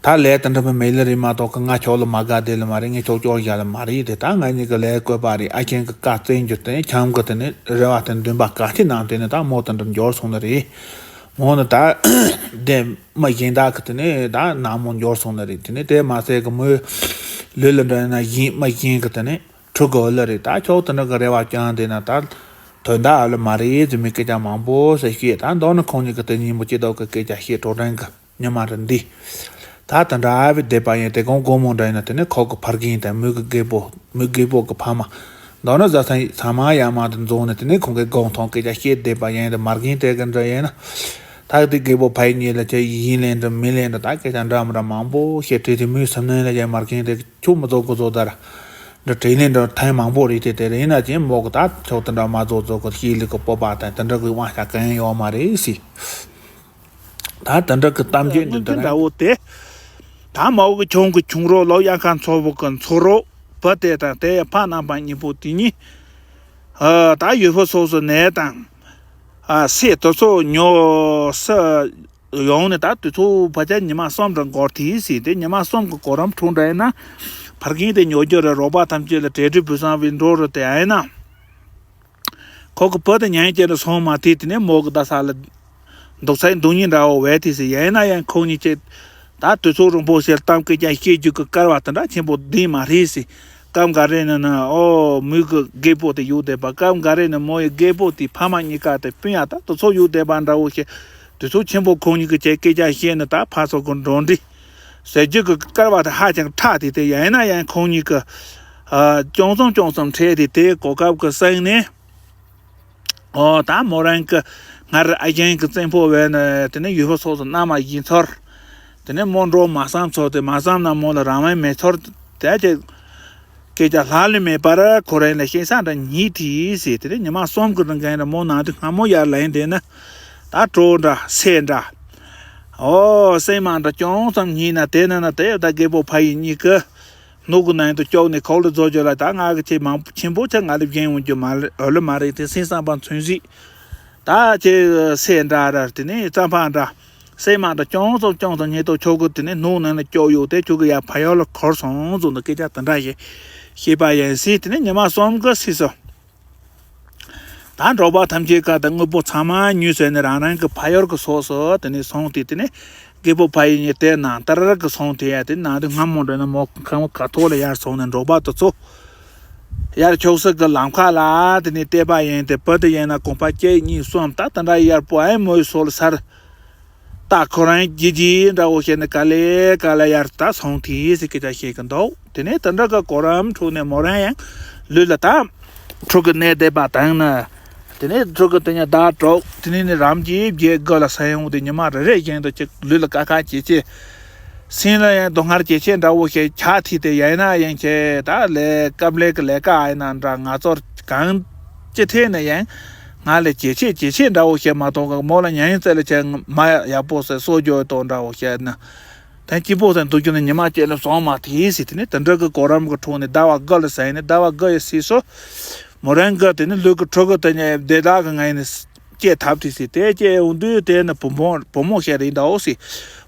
ད་ལས་དེ་འདྲ་མི་མེད་ལ་རེད་མ་གཏོགས་ཀི་ང་ཁྱོད་ལ་མ་དགའ་དེ་ལ་མ་རེད། ངས་ཁྱོད་སྐྱོར་བཞག་ལ་མ་རེད་དེ། ད་ང་གཉིས་ཀ་ལས་བཀོད་པ་རེད། ཨ་ཁྱེད་ཀྱི་བཀའ་བཙན་རྒྱུ་དེ་ཁྱམས་ཀྱི་དེ་ནི་རེ་བ་དེ་འདུན་པ་ག་ཅི་ནང་དེ་ནི་ད་མོ་དེ་འདྲ་འབྱོར་སོང་ནི་རེད། མོ་ནི་ད་དེ། མ་གཞན་དག་གི་དེ་ནས་ད་ནག་མོ་འབྱོར་སོང་ནི་རེད། དེ་ནས་དེ་མ་ཟད་གི་མོའི་ལུས་ལ་འདྲ་ན་གཞན་མ་གཞན་གི་དེ་ནས་ཕྲུ་གུ་ལ་རེད། ད་ཁྱོད་དེ་འདྲ་གི་རེ་བ་བཅངས་དེ་ན་ད་དོན་དག་ཨ་ལ་མ་རེད་ཟེར་མི་སྐད་ཆ་མང་པོ་ཟེར་བཤད། ད་མདོར་ན་ཁོང་གཉིས་ཀྱི་དེ་གཉིས་མོ་སྐྱིད་མདོག་གི་སྐད་ཆ་བཤད་གྲོགས་དྲན་གི་ཉི་མ་རེད་འདི། ད་དེ་འདྲ་ཨ་བི་བསྡད་པ་ཡིན། དེ་གོང་དགོང་མོ་འདྲ་ཡིན་ན་དེ་ནས་ཁོ་གི་ཕ་རྒན་དང་མོའི་གི་རྒད་པོ་མོའི་རྒད་པོ་གི་ཕ་མ། མདོར་ན་བཟའ་ཚང་ཚང་མ་ཡར་མར་དུ་འཛོམས་ནས་དེ་ནས་ཁོང་གིས་དགོང་ཐོག་སྐད་ཆ་བཤད་བསྡད་པ་ཡིན། དེ་མ་རྒན་དེ་གི་འདྲ་ཡིན་ན། ད་དེ་རྒད་པོ་ཕ་ཡི་གཉིས་ལ་ཁྱེད་ཡིན་ལེན་འདྲ་མི་ལེན་འདྲ་ད་སྐད་ཆ་འདྲ་མི་འདྲ་མང་པོ་བཤད་དྲིས་དེ་མོའི་སེམས་ནང་ལ་ཡར་མ་རྒན་དེ་ཁྱོད་མི་རྫོགས་གི་རྫོགས་ད་ར། འདྲ་དྲིས་ལན་འདྲ་ཐེངས་མང་པོ་རེད་དེ། དེ་རེད་ཡིན་ན་ཅིན་མོ་གི་ད་ཁྱོད་དེ་འདྲ་མ་རྫོགས་རྫོགས་གི་ཤེས་ལུགས་གི་སྤོབས་པ་དང་དེ་འདྲ་གི་དབང་ཆ་གང་ཡང་ཡོད་མ་རེད་ཟེར། ད་དེ་འདྲ་གི་གཏམ་རྒྱུད་འདི་དངོས་འདྲ་འདྲ་བོ་དེ། ད་མའོ་གི་ཁྱུང་གི་ཁྱུང་རོ་ལོ་ཡང་ཁ་མཚོ་བོ་གི་མཚོ་རོ་བུ་དེ་དང་དེ་ཡི་ཕ་རྣམ་པ་གཉིས་པོ་དེ་གཉིས། ཨ་ད་ཡུལ་ཕོ་སོགས་སུ་ནས་དང་། ཨ་སེ་དེ་ཚོ་ཉོ་ས་ཡོང་ནས་ད་དེ་ཚོ་བ་ཅག་ཉི་མ་གསུམ་འདྲ་འགོར་དེ་ཟིན་ཏེ་ཉི་མ་གསུམ་གི་གོ་རམ་འཁྲུག་འདྲ་ཡིན་ན། ཕ་རྒན་དེ་ཉོ་རྒྱུ་རེད། རོགས་པ་ཐམས་ཅད་ལ་གྲལ་སྒྲིག་བུ་བཟང་བའི་འགྲོ་རུ་དེ་ཨ་ཡིན་ན། ཁོ་གི་བུ་དེ་ཉན་སྐྱེ་རུ་སོང་མ་དེ་དེ་ནས་མོ་གི་ད་ས་ལ་འདུག་ཚད་འདུག་ཉིན་འདྲ་བོ་བས་དེ་ཟེར། ཡིན་ན་ཡང་ཁོང་གཉིས་ཀྱིས་ད་དུས་ཚོད་རིང་པོ་ཞིག་གཏམ་སྐད་ཀྱང་བཤད་རྒྱུ་གི་སྐལ་བ་དེ་འདྲ་ཆེན་པོ་ལྡན་མ་རེད་ཟེར། སྐབས་འགའ་རེ་ནི་ནི་ཨོ་མོའི་གི་རྒད་པོ་དེ་ཡོད་བསྡད་པ། སྐབས་འགའ་རེ་ནི་མོ་ཡི་རྒད་པོ་དེ་ཕ་མ་གཉིས་ཀ་དེ་སྤུན་ཡ་ད་དུས་ཚོད་ཡོད་བསྡད་པ་འདྲ་བོ་ཞིག་དུས་ཚོད་ཆེན་པོ་ཁོང་གཉིས་ཀྱི་བཅས་སྐད་ཆ་བཤད་ནི་ད་ཕ་ཚོ་གི་འགྲོ་འདྲི་ཟེར་རྒྱུ་གི་སྐལ་བ་དེ་ཧ་ཅང་ཕྲ་དེ་དེ་ཡིན་ན་ཡང་ཁོང་གཉིས་ཀྱི་ཨ་ཅུང་ཙམ་ཅུང་ཙམ་འཕྲད་དེ་དེ་གོ་སྐབས་ཀྱི་སྟེང་ནས། ཨོ་ད་མོ་རང་གི་སྔར་ཨ་རྒན་གྱི་བཙན་པོ་བས་ནི་དེ་ནས་ཡུལ་ཕོ་སོགས་སུ་མནའ་མ་བཞེས་ཚར། དེ་ནས་མོ་འགྲོ་མ་བསམ་ཚོར་ཏེ་མ་བསམ་ན་མོ་ལ་རང་དབང་མེད་ཚར། དེ་ཅེ་སྐད་ཆ་ལྷག་ལུས་མེད་པར་ཁོ་རང་ལ་ཤེས་ས་འདྲ་ཉིད་དེ་ཟེར། དེ་ནས་ཉི་མ་གསུམ་གི་རིང་ག་ཡིན་ན་མོ་ནང་དུ་སྔ་མོ་ཡར་ལེན་དེ་ན་ད་གྲོགས་འདྲ་སེ་འདྲ། ཨོ་སེ་མ་འདྲ་ཅུང་ཙམ་ཉིད་ན་དེ་ན་ན་དེ་ད་རྒད་པོ་ཕ་ཡི་གཉིས་ཀྱི། ནུ་གུ་ནང་དུ་བཅུག་ནས་ཁོག་ལ་བཟོ་རྒྱུ་ལ་ད་ང་གི་ཆེས་མང་པོ་ཆེན་པོ་ཆེ་ང་ལ་བཞེངས་འོང་རྒྱུ་མ་རེད། འོ་ལེ་མ་རེད་དེ་སེམས་བསམ་པ་ཚུན་ཟིག་ད་ཁྱེད་སེ་འདྲ་ར་དེ་ནས་རྩམ་པ་འདྲ་སེ་མ་འདྲ་ཅུང་ཙམ་ཅུང་ཙམ་ཉེ་དུ་ཁྱོད་ཀྱི་དེ་ནས་ནུ་གུ་ནང་ལ་བཅུག་ཡོད་དེ་ཁྱོད་ཀྱི་ཡ་ཕ་ཡུལ་ལ་འཁོར་སོང་ཟུག་འདི་སྐད་ཆ་དེ་འདྲ་ཞིག་བཤད་པ་ཡིན་སྲིད། དེ་ནས་ཉི་མ་གསུམ་གི་སྲིད་སོ། ད་འབྲོག་པ་ཐམས་ཅད་ཀ་དང་དངོས་པོ་ཚང་མ་ཉོས་ཟེར་ནས་རང་རང་གི་ཕ་ཡུལ་གི་སོགས་སུ་དེ་ནས་སོང་སྟེ་དེ་ནས་རྒད་པོ་ཕ་ཡི་ཉིན་དེ་ནང་ལྟར་གི་སོང་དེ་ཡ་དེ་ནང་དུ་སྔ་མོ་འདྲ་ན་མོ་ཁང་བ་ཁ་ཐོག་ལ་ཡར་སོང་ནས་འབྲོག་པ་དེ་ཚོ་ཡར་ཕྱོགས་སུ་གི་ལམ་ཁ་ལ་དེ་ནས་བལྟས་པ་ཡིན་ཏེ་བུ་དེ་ཡིན་ན་གོམ་པ་གཅིག་གཉིས་གསུམ་ད་དེ་འདྲ་ཡར་པོ་ཨེ་མོའི་སོ་ལ་སར། ད་ཁོ་རང་རྒྱུ་རྒྱུ་འདྲ་བོ་བཤད་ནས་ག་ལེ་ག་ལེ་ཡར་ད་སོང་དེ་ཟེར་སྐད་ཆ་བཤད་གི་འདུག་དེ་ནས་དེ་འདྲ་གི་གོ་རམ་འཁྲུག་ནས་མོ་རང་ཡང་ལུས་ལ་ད་འཁྲུག་གི་གནས་བསྡད་པ་དང་ནི། དེ་ནས་འཁྲུག་གི་དེ་ཉིད་བདག་གྲོགས་དེ་ནས་ནི་རམ་གྱིས་བརྒྱད་དགུ་ལ་ས་ཡོང་དེ་ཉི་མ་རེ་རེ་བཞིན་དུ་ཅིག་ལུས་ལ་དཀའ་ཁག་ཇེ་ཆེ། སེམས་ལ་ཡང་སྡུག་བསྔལ་ཇེ་ཆེ་འདྲ་བོ་ཞིག་ཆགས་ཐིག་དེ་ཡིན་ན་ཡང་ཆེ་ད་ལས་སྐབས་ལས་ཀྱི་ལས་ཀ་ཡིན་ན་འདྲ་ང་ཚོར་གང་ཅི་ཐད་ནས་ཡང་ང་ལས་ཇེ་ཆེ་ཇེ་ཆེ་འདྲ་བོ་ཞིག་མ་གཏོགས་མོ་ལ་ཉན་ཡིན་ཚད་ལ་ཆེ་མ་ཡག་པོ་ཟེར་གསོ་རྒྱུ་དང་འདྲ་བོ་ཞིག་ན། དེ་སྐྱིད་པོ་ཟེར་འདུག་རྒྱུ་ནི་ཉི་མ་གཅིག་ལས་སོང་མ་ཐིག་ཟེར་དེ་ནས་དེ་འདྲ་གི་གོ་རམ་གི་འཁྲུག་ནས་ཟླ་བ་དགུ་ལ་ཟེར་ནས་ཟླ་བ་དགུ་ཡི་སྲིད་སོ། མོ་རང་གི་དེ་ནི་ལུས་ཀྱི་འཁྲུག་གི་དེ་ནས་བདེ་བདག་གི་ངང་ནས་སྐྱེ་ཐབས་དེ་ཟེར་དེ་སྐྱེ་འོང་དུས་དེ་ནི་བུ་མོ་བུ་མོ་ཞིག་རེད་འདའོ་ཟེར།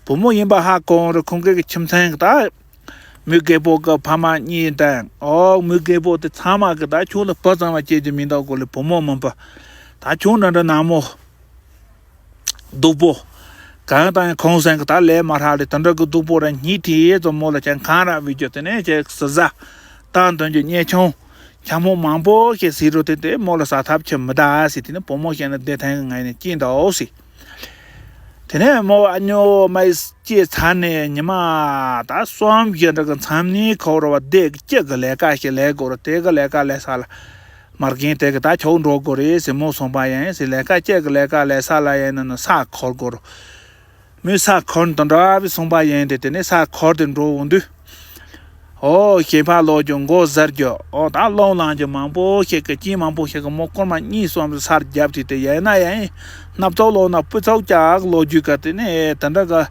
བུ་མོ་ཡིན་པ་ཧ་གོ་རུ་ཁོང་གི་ཁྱིམ་ཚང་གི་ད། མོའི་རྒད་པོ་གི་ཕ་མ་གཉིས་དང་ཨོ་མོའི་རྒད་པོ་དེ་ཚང་མ་གི་ད་ཁྱོད་ལ་བུ་ཚང་མ་སྐྱེ་རྒྱུ་མི་འདུག་གོ་ལེ་བུ་མོ་མིན་པ། ད་ཁྱོད་འདྲ་འདྲ་ནག་མོ། སྡུག་པོ། གང་ལྟར་ཡང་ཁོང་སེང་གི་ད་ལས་མ་ཧྲ་ལས་དེ་འདྲ་གི་སྡུག་པོ་ར་ཉིད་དེ་ཚོ་མོ་ལ་ཅང་གང་ར་བི་རྒྱུ་དེ་ནས་ཅེ་སི་ཟ་ཏང་དོན་གྱི་ཉེ་ཆུང་ཆ་མོ་མང་པོ་ཞིག་ཟིག་རུ་དེ་དེ་མོ་ལ་ཟ་ཐབས་ཆེ་མི་ད་ཟིག་དེ་ནས་བུ་མོ་ཞིག་ནས་བདེ་ཐང་གི་ངང་ནས་སྐྱིད་འདའོ་ཟིག་དེ་ནས་མོ་ཨ་ཉོ་མའི་སྐྱེས་ཚར་ནས་ཉི་མ་ད་གསུམ་བཞི་འདྲ་གི་མཚམས་ནས་ཁོ་ར་བ་སྡེ་གཅིག་གི་ལས་ཀ་ཞིག་ལས་དགོས་ར་དེ་གི་ལས་ཀ་ལས་ས་ལ། མ་རྒན་དེ་གི་ད་ཁྱོད་འགྲོ་དགོས་རེད་ཟེར་མོ་གསུངས་པ་ཡིན་ཟེར། ལས་ཀ་གཅིག་གི་ལས་ཀ་ལས་ས་ལ་ཡིན་ན་ནི་ས་འཁོར་དགོས་ར། མོས་ས་འཁོར་འདི་འདྲ་བའི་གསུངས་པ་ཡིན་ཏེ། དེ་ནས་ས་འཁོར་དེ་འགྲོ་འོང་དུས། ཨོ་ཞེ་ཕ་ལོ་རྒྱུ་མགོ་ཟར་རྒྱུ་ཨོ་ད་སློང་ལང་རྒྱུ་མང་པོ་ཞིག་གི་སྐྱིད་མང་པོ་ཞིག་གི་མོ་སྐོར་མ་གཉིས་གསུམ་སར་བརྒྱབ་དེ་དེ་ཡིན་ན་ཡང་སྣབས་ཚོགས་ལོག་ན་སྤུ་ཚོགས་ཀྱག་ལོ་རྒྱུས་ག་དེ་ནས་དེ་འདྲ་གི་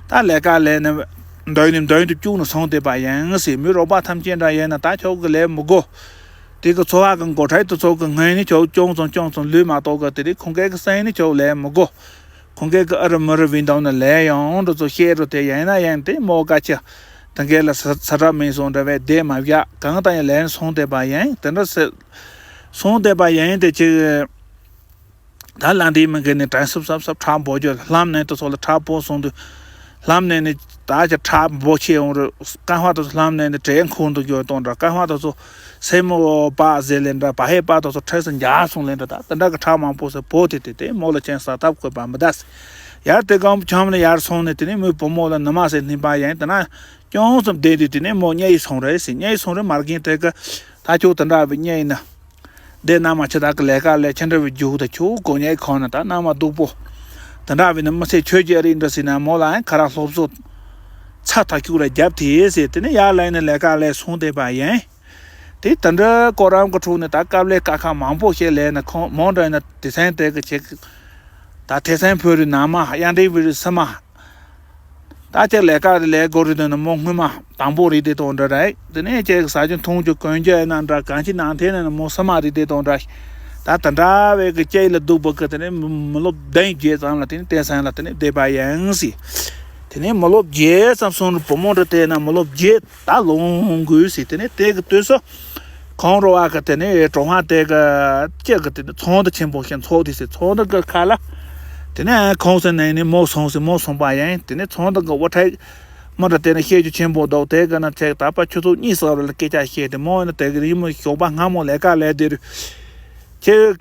ད་ལས་ཀ་ལས་ནས་འདོན་ནས་འདོན་དུ་བཅུག་ནས་སོང་བསྡད་པ་ཡིན་ཟེར། མི་རོགས་པ་ཐམས་ཅད་འདྲ་ཡིན་ན་ད་ཁྱོད་ཀྱི་ལས་མི་དགོས། དེ་གི་འཚོ་བ་གི་འགོ་ཁྲིད་དེ་ཚོ་གི་ངོས་ནས་ཁྱོད་ཅུང་ཙམ་ཅུང་ཙམ་ལུས་མ་གཏོགས་གི་དེ་རིགས་ཁོང་གི་གི་སེམས་ནས་ཁྱོད་ལས་མི་དགོས། ཁོང་གི་གི་ཨ་རི་མི་རི་བིན་དང་ནི་ལས་ཡང་འགྲོ་ཚོ་ཤེས་རུ་དེ་ཡིན་ན་ཡང་དེ་མོ་ག་ཆེ་དང་གི་ལ་ས་ས་གྲབས་མིན་སོང་འདྲ་བའི་བསྡད་མ་བཞག་གང་ལྟར་ཡང་ལན་སོང་བསྡད་པ་ཡིན་དེ་འདྲ་སེ་སོང་བསྡད་པ་ཡིན་དེ་ཅིག་ད་ལ་འདི་མི་དགེ་ནི་དྲན་སུབ་སབ་སབ་ཁྲག་འབོ་རྒྱུ་ལྷམ་ནས་དུ་ཚོ་ལ་ཁྲག་འབོ་སོང་དུས་ལྷམ་ནས་ནི་ད་ཅི་ཁྲག་འབོ་ཆེ་འོང་རུ་རྐང་པ་དུ་ལྷམ་ནས་ནི་བྲེ་འཁོར་དུ་རྒྱུ་གཏོང་འདྲ་རྐང་པ་དུ་ཚོ་སེ་མོ་པ་ཟེ་ལེ་འདྲ་བ་ཧེ་པ་དུ་ཚོ་ཁྲེ་སུ་འཇག་སོང་ལེ་འདྲ་ད་དེ་འདྲ་གི་ཁྲག་མང་པོ་སེ་བོ་དེ་དེ་དེ་མོ་ལ་ཅན་ས་ཐབས་བཀོད་པ་མི་ད་སེ་ཡར་དེ་གང་ཁྱམ་ལ་ཡར་སོང་ནས་དེ་ནས་མོའི་བུ་མོ་ལ་ནུ་མ་སེ་སྣིན་པ་ཡིན་དེ་ན་ཅུང་ཙམ་བསྡད་དུས་དེ་ནས་མོ་རྙེད་ཡི་སོང་རེད་སེ་རྙེད་ཡི་སོང་རེད་མ་རྒན་དེ་གི་ད་ཁྱོད་དེ་འདྲ་བི་རྙེད་ཡི་ན། འདི་ན་མ་ཆེ་དག་གི་ལས་ཀ་ལས་ཆེ་འདྲ་བའི་རྒྱུག་དང་ཆུ་གོ་ཉའི་ཁོང་ན་ད་ན་མ་སྡུག་པོ། དེ་འདྲ་བའི་ནི་མི་ཚེ་ཆོས་རྒྱལ་རིགས་འདྲ་ཟིན་ན་མོ་ལ་ཡང་ཁ་རག་སློབ་གསོ། ཚ་ཐག་ཁྱུག་ར་རྒྱབ་དེ་ཟེར་དེ་ནི་ཡར་ལ་ནི་ལས་ཀ་ལས་སོང་བསྡད་པ་ཡིན། དེ་དེ་འདྲ་ཀོ་རམ་གི་ཁྲོད་ནས་ད་དཀའ་ལས་ཀ་ཁ་མང་པོ་ཞིག་ལས་ནི་ཁོང་མོ་འདྲ་ནི་དེ་སེང་དེ་གི་ཆེ་གི་ད་ཐེ་སེང་ཕོ་རི་ན་མ་གཡང་འདྲེ་བི་རི་སི་མ། ད་ཅིག་ལས་ཀ་རེ་ལས་དགོས་རེད་འདུག་ན་མོ་སྔོན་མ་དང་པོ་རེད་དེ་དང་འདྲ་རེད། དེ་ནས་ཅིག་ཟ་རྒྱུ་འཐུང་རྒྱུ་གོན་རྒྱུ་ཡིན་ན་འདྲ་གང་ཅི་ནང་དེ་ནས་མོ་སུ་མ་རེད་དེ་དང་འདྲ། ད་ད་འདྲ་བའི་གི་ཅིག་ལ་སྡུག་པོ་གི་དེ་ནས་མི་ལོ་བདུན་བརྒྱད་ཙམ་ལ་དེ་ནས་བསྟན་སེང་ལ་དེ་ནས་བསྡད་པ་ཡིན་སི། དེ་ནས་མི་ལོ་བརྒྱད་ཙམ་སོང་བུ་མོ་འདྲ་དེ་ན་མི་ལོ་བརྒྱད་ད་ལོངས་དགོས་སི་དེ་ནས་དེ་གི་དུས་སུ། ཁོང་རོ་བ་གི་དེ་ནས་གྲོང་བ་དེ་གི་ཅི་གི་དེ་ནས་ཚོང་འདི་ཆེན་པོ་ཞིག་འཚོགས་དེ་སི་ཚོང་འདི་གི་ཁ་ལ། དེ་ནས་ཁོང་སེ་ནས་ནི་མོ་སོང་སི་མོ་སོང་པ་ཡིན་དེ་ནས་ཚོང་འདི་གི་དབུ་ཁྲིད་མོ་འདྲ་དེ་ནས་བཤད་རྒྱུ་ཆེན་པོ་འདུག་དེ་གི་ན་ཆེ་ད་པ་ཆུ་ཚོད་གཉིས་སོགས་ལ་སྐད་ཆ་བཤད་དེ་མོ་ནི་དེ་གི་རི་མོ་ཞོགས་པ་སྔ་མོ་ལས་ཀ་ལས་དེ་རུ་ཁྱེད་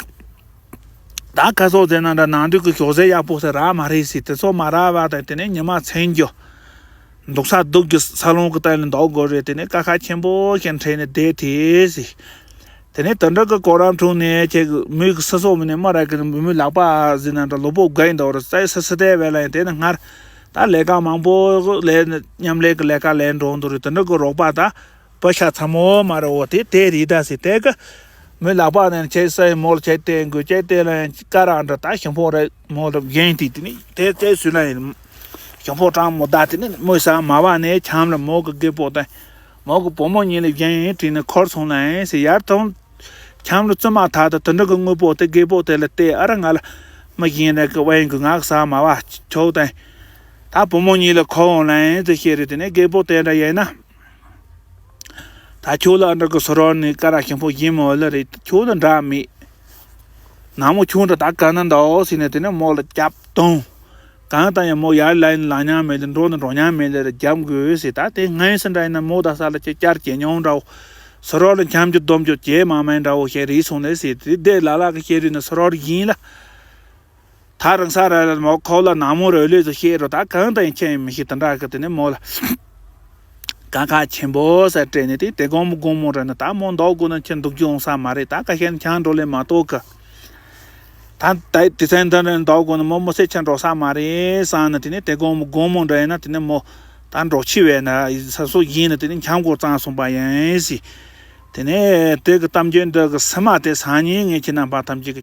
ད་ཁ་སོག་ཟེར་ན་འདྲ་ནང་དུས་གི་ཞོགས་ཟས་ཡག་པོ་སེ་རག་མ་རེད་སི་དེ་ཚོ་མ་རག་བ་དང་དེ་ནས་ཉི་མ་མཚན་རྒྱུ། འདུག་ས་སྡུག་གི་ས་ལོང་གི་སྟེང་ལ་འདུག་དགོས་རེད། དེ་ནས་ཀ་ཁ་ཆེན་པོ་ཞིག་འཕྲད་ནས་བསྡད་དེ་ཟིག་དེ་ནས་དེ་འདྲ་གི་གོ་རམ་ཁྲོད་ནས་ཁྱེད་ཀྱི་མོས་ཀྱི་སི་སོ་མི་ནས་མ་ར་གི་མི་མོའི་ལག་པ་ཟིན་ན་འདྲ་ལོ་པོ་དགའ་ཡིན་འདུག་རེད། ས་སི་སི་ཏའི་བས་ལ་ཡིན་དེ་ནས་སྔར་ད་ལས་ཀ་མང་པོ་ལས་མཉམ་ལས་ཀྱི་ལས་ཀ་ལས་འགྲོ་འདུག་རེད། དེ་འདྲ་གི་རོགས་པ་ད་པ་ཤ་ཚ་མོ་མ་ར་འོ་དེ་དེ་རེད་ད་ཟིག་དེ་གི་མོའི་ལག་པ་ནས་ཁྱེད་སའི་མོ་ལ་ཁྱེད་བལྟས་དགོས་ཁྱེད་བལྟས་ལ་ཡང་ཀ་ར་འདྲ་ད་ཞིམ་པོ་རེད་མོ་ལ་བཞེངས་དེ་དེ་ནས་དེ་དེ་སུས་ལ་ཡིན། ཞང་ཕོ་ཀྲང་མོ་ད་དེ་ནས་མོའི་ས་མ་བ་ནས་ཁྱམས་ལ་མོ་གི་རྒད་པོ་དང་། མོ་གི་བུ་མོ་གཉིས་ལ་བཞེངས་ཡིན་དྲིས་ནས་འཁོར་སོང་ན་ཡིན་ཟེར་ཡར་ཐོན། ཁྱམས་ལ་བཙུན་མ་ཐག་ཏུ་དེ་འདྲ་གི་དངོས་པོ་དེ་རྒད་པོ་དེ་ལ་བལྟས་ཨ་ར་ང་ལ་མི་གཞན་རེ་གི་དབེན་གི་ང་གི་ས་མ་བ་ཁྱོད་དང་། ད་བུ་མོ་གཉིས་ལ་འཁོར་འོང་ན་ཡིན་ཟེར་བཤད་རེད། དེ་ནས་རྒད་པོ་དེ་འདྲ་ཡིན་ན། ད་ཁྱོད་ལ་ཨ་འདྲ་གི་སོ་རོག་ནི་ཀ་ར་ཞིམ་པོ་ཡིན་མོ་ལ་རེད། ཁྱོད་ལ་འདྲ་མེད། ནག་མོ་ཆུང་འདྲ་ད་ག་ན་འདའོ་ཟེར་ནས་དེ་ནས་མོ་ལ་རྒྱབ་དང་། གང་ལྟར་ཡང་མོ་ཡར་ལ་ཡིན་ལ་ཉམས་མེད་ལ་འགྲོ་ནི་འགྲོ་ཉམས་མེད་ལ་རྒྱབ་དགོས་ཟེར། ད་དེ་སྔན་སེ་འདྲ་ཡིན་ན་མོ་ད་ས་ལ་ཅེ་བཅར་ཇེ་ཉུང་འདྲ་བོ། སོ་རོག་ལ་འཁྱམ་རྒྱུ་སྡོམ་རྒྱུ་ཇེ་མང་མང་འདྲ་བོ་ཞེས་རིག་སོང་ནས་ཟེར། དེ་དེ་ལ་ལ་གི་ཤེས་རིག་ནི་སོ་རོག་ཡིན་ལ། ད་རང་ས་ར་ལ་མོ་ཁོ་ལ་ནག་མོ་རོལ་ལོས་སུ་ཤེས་རོ། ད་གང་དང་ཡང་ཁྱད་མི་ཤེས་དེ་འདྲ་གི་དེ་ནས་མོ་ལ། གང་ཁ་ཆེན་པོ་ཟེར་སྤྲད་ནས་དེ་དེ་དགོང་མོ་དགོང་མོ་རེད་ན་ད་མོ་འདོག་དགོས་ན་ཁྱེད་འདུག་རྒྱུ་འོང་ས་མ་རེད། ད་ཁ་ཤས་ནི་ཁྱང་འགྲོ་ལེ་མ་གཏོགས་གི་ད་ད་དེ་ཚན་འདི་འདྲ་འདོག་དགོས་ན་མོ་མོ་སེ་ཆ་འགྲོ་ས་མ་རེད་བསམ་ནས་དེ་ནས་དེ་དགོང་མོ་དགོང་མོ་འདྲ་ཡིན་ན་དེ་ནས་མོ་ད་འགྲོ་ཕྱི་བས་ན་ས་སོ་ཡིན་ན་དེ་ནས་ཁྱང་སྒོ་གཙང་སོང་པ་ཡིན་ཟེར། དེ་ནས་དེ་གི་གཏམ་རྒྱུད་འདི་གི་སེམས་མ་དེ་སང་ཉིན་ངས་ཁྱེད་རྣམ་པ་ཐམས་ཅད་ཀྱི